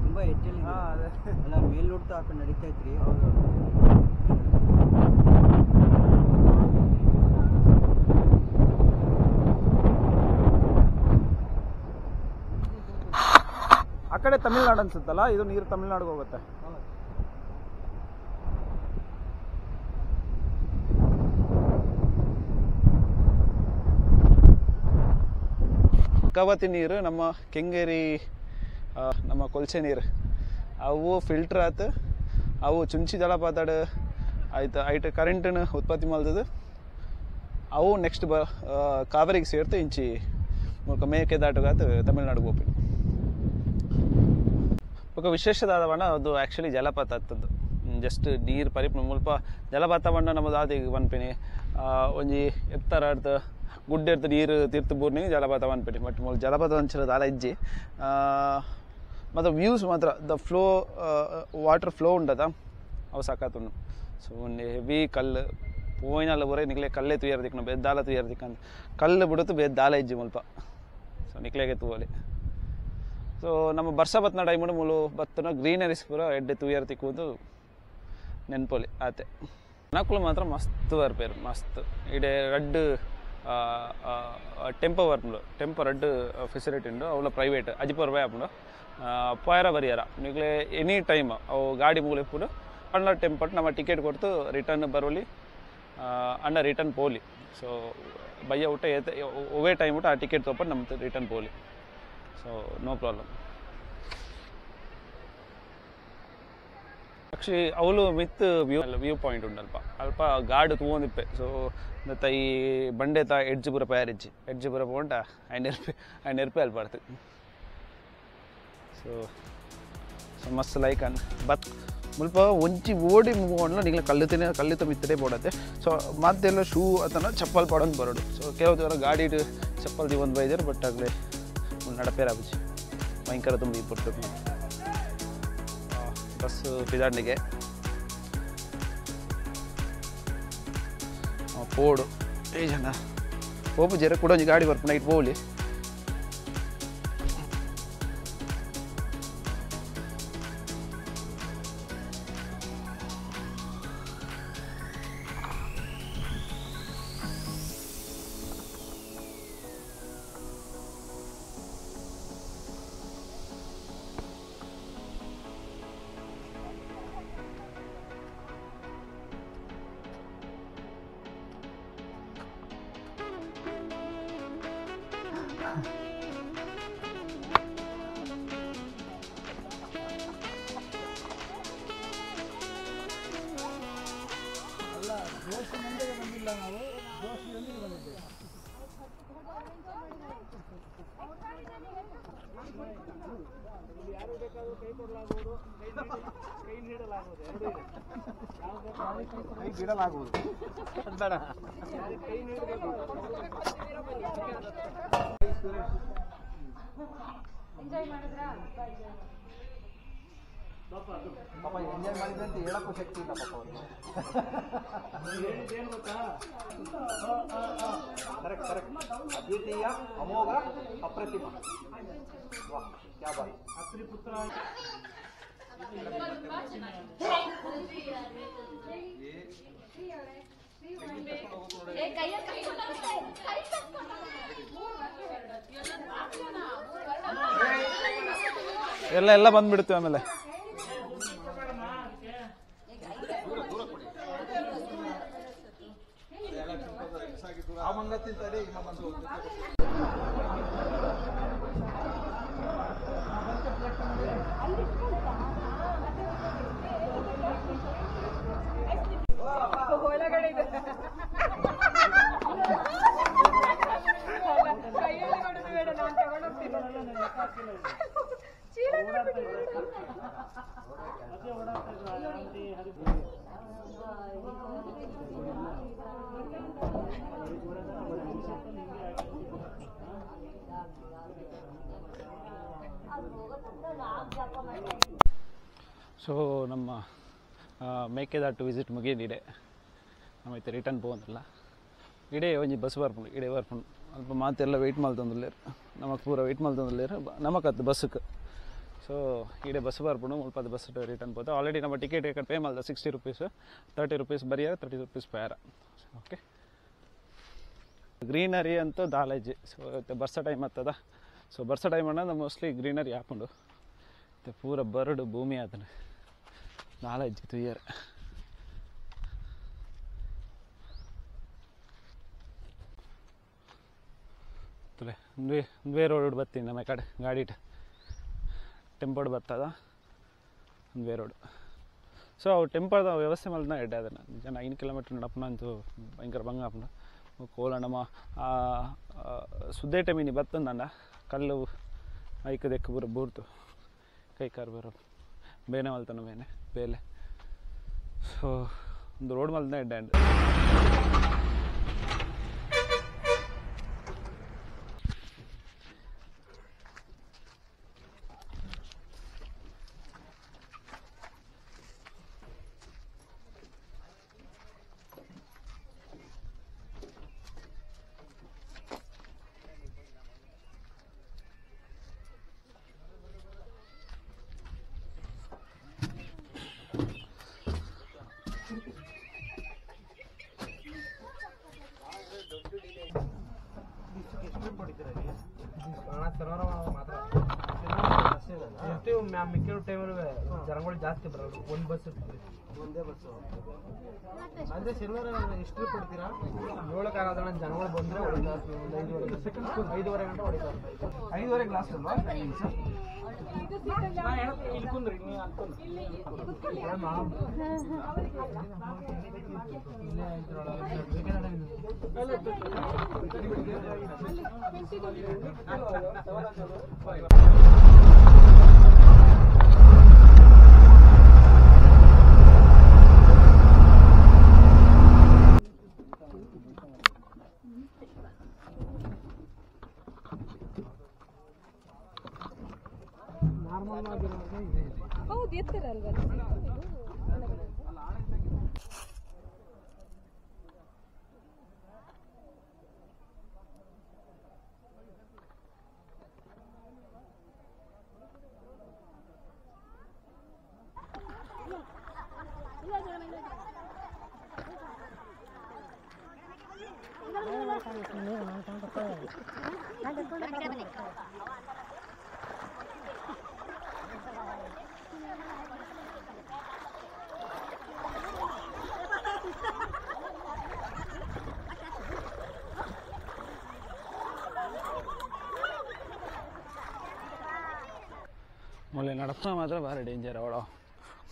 ತುಂಬ ಹೆಚ್ಚಲ್ಲಿ ಅಲ್ಲ, ಮೇಲ್ ನೋಡ್ತಾ ಹಾಕೊಂಡು ನಡೀತಾ ಇದ್ರಿ. ಆ ಕಡೆ ತಮಿಳ್ನಾಡು ಅನ್ಸುತ್ತಲ್ಲ, ಇದು ನೀರು ತಮಿಳ್ನಾಡಿಗೆ ಹೋಗುತ್ತೆ. ಕವತಿ ನೀರು ನಮ್ಮ ಕೆಂಗೇರಿ, ನಮ್ಮ ಕೊಲ್ಸೆ ನೀರು ಅವು ಫಿಲ್ಟರ್ ಆತು, ಅವು ಚುಂಚಿ ಜಲಪಾತ ಆಯ್ತು ಐಟ್ ಕರೆಂಟನ್ನು ಉತ್ಪತ್ತಿ ಮಾಡ್ತದೆ. ಅವು ನೆಕ್ಸ್ಟ್ ಕಾವೇರಿಗೆ ಸೇರ್ತು ಇಂಚಿ ಮೂಲಕ ಮೇಕೆದಾಟುಗಾತು ತಮಿಳ್ನಾಡಿಗೆ ಹೋಗ್ತೀನಿ. ಬೊಕ ವಿಶೇಷದಾದವಣ್ಣ ಅದು ಆ್ಯಕ್ಚುಲಿ ಜಲಪಾತ ಆಗ್ತದ್ದು, ಜಸ್ಟ್ ನೀರು ಪರಿಪು ಮುಲ್ಪ ಜಲಪಾತ ಬಣ್ಣ ನಮ್ಮದು ಆದ ಈಗ ಪನ್ಪಿನಿ ಒಂಜಿ ಎತ್ತರ ಅರ್ಥ ಗುಡ್ಡೆ ಇರ್ತ ನೀರು ತೀರ್ಥ ಬೂರ್ನಿ ಜಲಪಾತ ಪನ್ಪಿನಿ. ಬಟ್ ಮೂಲ ಜಲಪಾತ ಅಂಚಿನ ದಾಲ ಇಜ್ಜಿ ಮತ್ತು ವ್ಯೂಸ್ ಮಾತ್ರ the flow water flow ಉಂಡದ ಅವು ಸಾಕಾತುಂಡು. ಸೊ ಒಂದು ಹೆವಿ ಕಲ್ಲು ಪೋಯಿನಲ್ಲ ಬರೋ ನಿಕ್ಲೆ ಕಲ್ಲೇ ತುಯ್ಯರ್ದಿಕ್ಕ ಬೆದ್ದಾಲ ತುಯ್ಯರ್ದಿಕ್ಕ ಅಂತ ಕಲ್ಲು ಬಿಡುತ್ತು ಬೆದ್ದಾಲ ಇಜ್ಜಿ ಮುಲ್ಪ. ಸೊ ನಿಕ್ಲೆಗೆ ತೂವಲಿ. ಸೊ ನಮ್ಮ ಬರ್ಸ ಬತ್ನ ಟೈಮು ಮೂಲು ಬತ್ತನ ಗ್ರೀನರೀಸ್ ಪೂರ ಎಡ್ಡೆ ತೂಯರ್ ತಿಕ್ಕುವುದು ನೆನಪೊಲಿ ಆತೆ. ಜನಕ್ಕಳು ಮಾತ್ರ ಮಸ್ತ್ ಬರ್ಪೇರು ಮಸ್ತ್ ಇಡೆ ರಡ್ಡು ಟೆಂಪೋ ಬರ್ಪುಂಡು, ಟೆಂಪೋ ರಡ್ಡು ಫೆಸಿಲಿಟಿ ಉಂಡು, ಅವಳ ಪ್ರೈವೇಟ್ ಅಜಿಪ ರೂಪಾಯಿ ಆಪುಂಡು ಪೋಯರ ಬರಿಯರ ನಿಕ್ಲೆ ಎನಿ ಟೈಮ್ ಅವು ಗಾಡಿ ಮೂಲೆ ಇಪ್ಪುಂಡು. ಅಣ್ಣ ಟೆಂಪಟ್ ನಮ್ಮ ಟಿಕೆಟ್ ಕೊಡ್ತು ರಿಟರ್ನ್ ಬರೋಲಿ ಅಣ್ಣ ರಿಟರ್ನ್ ಪೋಲಿ. ಸೊ ಬಯ್ಯ ಊಟ ಏತ ಒವೇ ಟೈಮ್ ಊಟ ಆ ಟಿಕೆಟ್ ತೊಗೊಂಡು ನಮ್ಮ ರಿಟರ್ನ್ ಪೋಲಿ. ಸೊ ನೋ ಪ್ರಾಬ್ಲಮ್. ಆಕ್ಚುಲಿ ಅವಳು ವಿತ್ ವ್ಯೂ ವ್ಯೂ ಪಾಯಿಂಟ್ ಉಂಟಲ್ಪ ಅಲ್ಪ ಗಾಡು ತೂವೊಂದಿಪ್ಪೆ. ಸೊ ಈ ಬಂಡೆ ತ ಎಡ್ಜ್ ಪೂರ ಪ್ಯಾರಿಜ್ಜಿ ಎಡ್ಜ್ ಪೂರ ಪೋಂಟ ಐನೆರ್ಪೆ ಐನೆರ್ಪೆ ಅಲ್ಪ ಆಡ್ತು. ಸೊ ಸೊ ಮಸ್ತ್ ಲೈಕ್ ಅನ್ ಬತ್ ಮುಲ್ಪ ಒಂಜಿ ಓಡಿ ಮೂವಣ್ಣ ನಿಂಗೆ ಕಲ್ಲುತ್ತೇನೆ ಕಲ್ಲುತ್ತ ಮಿತ್ತಡೆ ಬೋಡತ್ತೆ. ಸೊ ಮತ್ತೆಲ್ಲ ಶೂ ಅಥವಾ ಚಪ್ಪಲ್ ಪಾಡೋದು ಬರೋಡು. ಸೊ ಕೆಲವು ಗಾಡಿ ಚಪ್ಪಲ್ the ಒಂದು ಬೈದರು ಬಟ್ ಆಗಲೇ ನಡಪೇರ ಆಬುಜಿ ಭಯಂಕರ ತುಂಬ ಪುಟ್ಟು ಬಸ್ ಪಿದಾಂಡಿಗೆ ಪೋಡು ಏ ಜನ ಪೋಪು ಜರ ಕೂಡ ಒಂಜಿ ಗಾಡಿ ಬರ್ಪು ನೈಟ್ ಪೋಲಿ. ಪಾಪ ಎಂಜಾಯ್ ಮಾಡಿದ್ರೆ ಅಂತ ಹೇಳಕ್ಕೂ ಶಕ್ತಿ ಇಲ್ಲ ಪಾಪ ಅವ್ರಿಗೆ. ಕರೆಕ್ಟ್ ಕರೆಕ್ಟ್, ಅದ್ವಿತೀಯ, ಅಮೋಘ, ಅಪ್ರತಿಮ. ವಾಹ್, ಕ್ಯಾ ಬಾತ್. ಎಲ್ಲ ಎಲ್ಲ ಬಂದ್ಬಿಡುತ್ತೆ ಆಮೇಲೆ. ಚೀಲ ಸೊ ನಮ್ಮ ಮೇಕೆದಾಟು ವಿಸಿಟ್ ಮುಗಿದಿದೆ. ನಮ್ಮ ರಿಟರ್ನ್ ಪೋಂದಲ್ಲ ಇಡೇ ಒಂಜಿ ಬಸ್ ಬರ್ಪುಂಡು, ಇಡೇ ಬರ್ಪುಂಡು. ಅಲ್ಪ ಮಾತೆಲ್ಲ ವೆಯ್ಟ್ ಮಲ್ತೊಂದುಲ್ಲೆರ್, ನಮಕ್ ಪೂರ ವೆಯ್ಟ್ ಮಲ್ತೊಂದುಲ್ಲೆರ್ ನಮಕತ್ತು ಬಸ್ಸುಕ್. ಸೊ ಇಡೇ ಬಸ್ ಬರ್ಪುಂಡು, ಮುಲ್ಪ ಬಸ್ ರಿಟರ್ನ್ ಪೋತ. ಆಲ್ರೆಡಿ ನಮ್ಮ ಟಿಕೆಟ್ ಪೇ ಮಲ್ದ 60 ರುಪೀಸ್, 30 ರುಪೀಸ್ ಬರಿಯಾರ, 30 ರುಪೀಸ್ ಪೇರ. ಓಕೆ, ಗ್ರೀನರಿ ಅಂತೂ ದಾಲೇಜಿ. ಸೊ ಬರ್ಸ ಟೈಮ್ ಆಗ್ತದ, ಸೊ ಬರ್ಸ ಟೈಮ್ ಅಣ್ಣ ಮೋಸ್ಟ್ಲಿ ಗ್ರೀನರಿ ಹಾಕೊಂಡು ಪೂರ ಬರಡು ಭೂಮಿ ಆತನ ನಾಲೆಜ್ ತುಯ್ಯರ್. ತುಲೆ ಒಂದೇ ರೋಡ್ ಬರ್ತೀನಿ ನಮ್ಮ ಕಡೆ ಗಾಡಿ ಟೆಂಪೋಡ್ ಬರ್ತದ ಒಂದೇ ರೋಡ್. ಸೊ ಅವು ಟೆಂಪೋದ ವ್ಯವಸ್ಥೆ ಮಲ್ದ ಎಡ್ಡೆ ಅದನ್ನು ಜನ 5 ಕಿಲೋಮೀಟ್ರ್ ನಡಪನ ಅಂತೂ ಭಯಂಕರ ಬಂಗ ಆಪುಂಡು. ಕೋಲ ನಮ್ಮ ಸುದ್ದೇಟೆ ಮೀನಿ ಬತ್ತಂದಂಡ ಕಲ್ಲು ಐಕ್ ದೆಕ್ಕು ಬೂರ ಬೂರ್ತು ಕೈ ಕಾರು ಬರೋ ಬೇನೆ ಮಲ್ತನ ಬೇನೆ ಬೇಲೆ. ಸೊ ಒಂದು ರೋಡ್ ಮಲ್ದ ಎಡ್ಡೆ ಅಂಡ್. ಜನಗಳು ಜಾಸ್ತಿ ಬರೋದು, ಒಂದು ಬಸ್ ಇರ್ತದೆ, ಒಂದೇ ಬಸ್. ಅಂದ್ರೆ ಶನಿವಾರ ಎಷ್ಟು ಕೊಡ್ತೀರಾ? 7 ಆಗೋದಣ್ಣ, ಜನಗಳು ಬಂದ್ರೆ ಒಂದು 5:30 ಗಂಟೆ ಹೊಡಿತಾರೆ. 5:30 ಲಾಸ್ಟ್ ಅಲ್ವಾ? ಹೌದು, ಎತ್ತರ ಅಲ್ವಾ? ಮೊಲೆ ನಡಪ್ನ ಮಾತ್ರ ಭಾರಿ ಡೇಂಜರ್ ಅವಳ.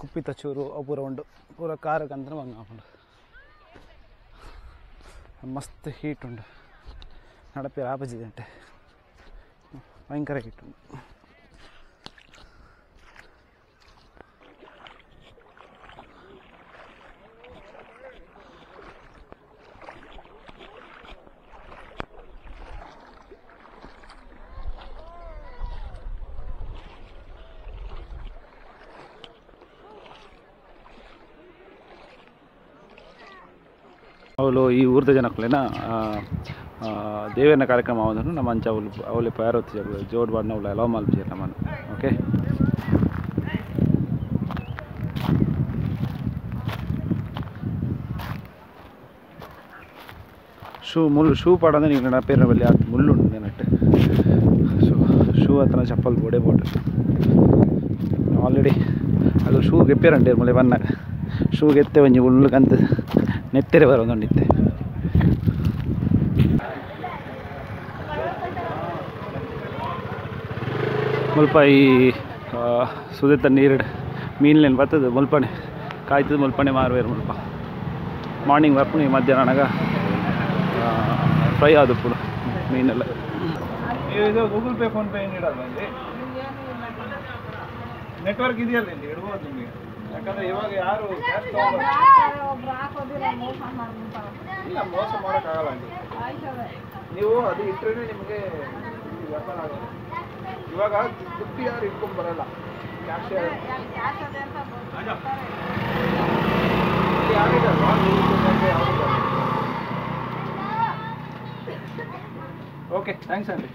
ಕುಪ್ಪಿತ ಚೂರು ಅವು ಪೂರ ಉಂಡು, ಪೂರ ಕಾರಕ್ಕೆ ಬಂಗ ಹಾಕೊಂಡು ಮಸ್ತ್ ಹೀಟ್ ಉಂಡು. ನಡಪಿ ಆಪಜಿದಂಟೆ ಭಯಂಕರ ಹೀಟ್ ಉಂಡು. ಅವಳು ಈ ಊರ್ದ ಜನಕ್ಕಲೇನ ದೇವೇನ ಕಾರ್ಯಕ್ರಮ ಆವಂದನು ನಮ್ಮ ಅಂಚ ಅವಳು ಅವಳೆ ಪ್ಯಾರೋತಿ ಜೋಡ್ ಬಾಡ್ನ ಅವಳು ಅಲೋ ಮಲ್ಪಿ ನಮ್ಮನ್ನು. ಓಕೆ, ಶೂ ಮುಳ್ಳು ಶೂ ಪಾಡಂದ್ರೆ ನೀನು ನಡಪೇರ ಬಲ್ಲಿ ಆತು ಮುಳ್ಳು ಉಂಟು ನೆನಟ್ಟೆ. ಸೊ ಶೂ ಹತ್ರ ಚಪ್ಪಲ್ ಬೋಡೆ ಬೋಟ್ ಆಲ್ರೆಡಿ ಅದು ಶೂ ಗೆಪ್ಪೇರಂಟೆ ಮುಳೆ ಬನ್ನಾಗ ಶೂ ಗೆತ್ತೆ ಒಂಜಿ ಮುಳ್ಳು ಕಂತ ನೆತ್ತೆರೆ ಬರೋದುಂಡಿತ್ತೆ. ಮುಲ್ಪ ಈ ಸುದೇತ ನೀರು ಮೀನ್ಲೇನು ಬರ್ತದೆ ಮುಲ್ಪಣೆ ಕಾಯ್ತದೆ ಮುಲ್ಪಣೆ ಮಾರುವೇರು ಮುಲ್ಪ ಮಾರ್ನಿಂಗ್ ಬರ್ಪುಣಿ ಮಧ್ಯಾಹ್ನ ಫ್ರೈ ಆದప్పుడు ಮೀನೆಲ್ಲ. ಇದು ಗೂಗಲ್ ಪೇ ಫೋನ್ ಪೇ ಏನು ಇಡಲ್ವಾ ಇಲ್ಲಿ? ನೆಟ್ವರ್ಕ್ ಇದೆಯಲ್ಲ ಇಲ್ಲಿ, ಇಡ್ಬೋದು ನಿಮಗೆ. ಯಾಕಂದ್ರೆ ಇವಾಗ ಯಾರು ಕ್ಯಾಶ್ ತಗೊಂಡು ಇಲ್ಲ, ಮೋಸ ಮಾಡೋಕ್ಕಾಗಲ್ಲ ಆಂಟಿ. ನೀವು ಅದು ಇಟ್ಟರೆ ನಿಮಗೆ ಇಲ್ಲಿ ವ್ಯಾಪಾರ ಆಗೋದು. ಇವಾಗ ದುಡ್ಡು ಯಾರು ಇಟ್ಕೊಂಡು ಬರಲ್ಲ, ಕ್ಯಾಶ್ ಯಾರು ಯಾರಿಗಲ್ವಾ. Okay, thanks aunty.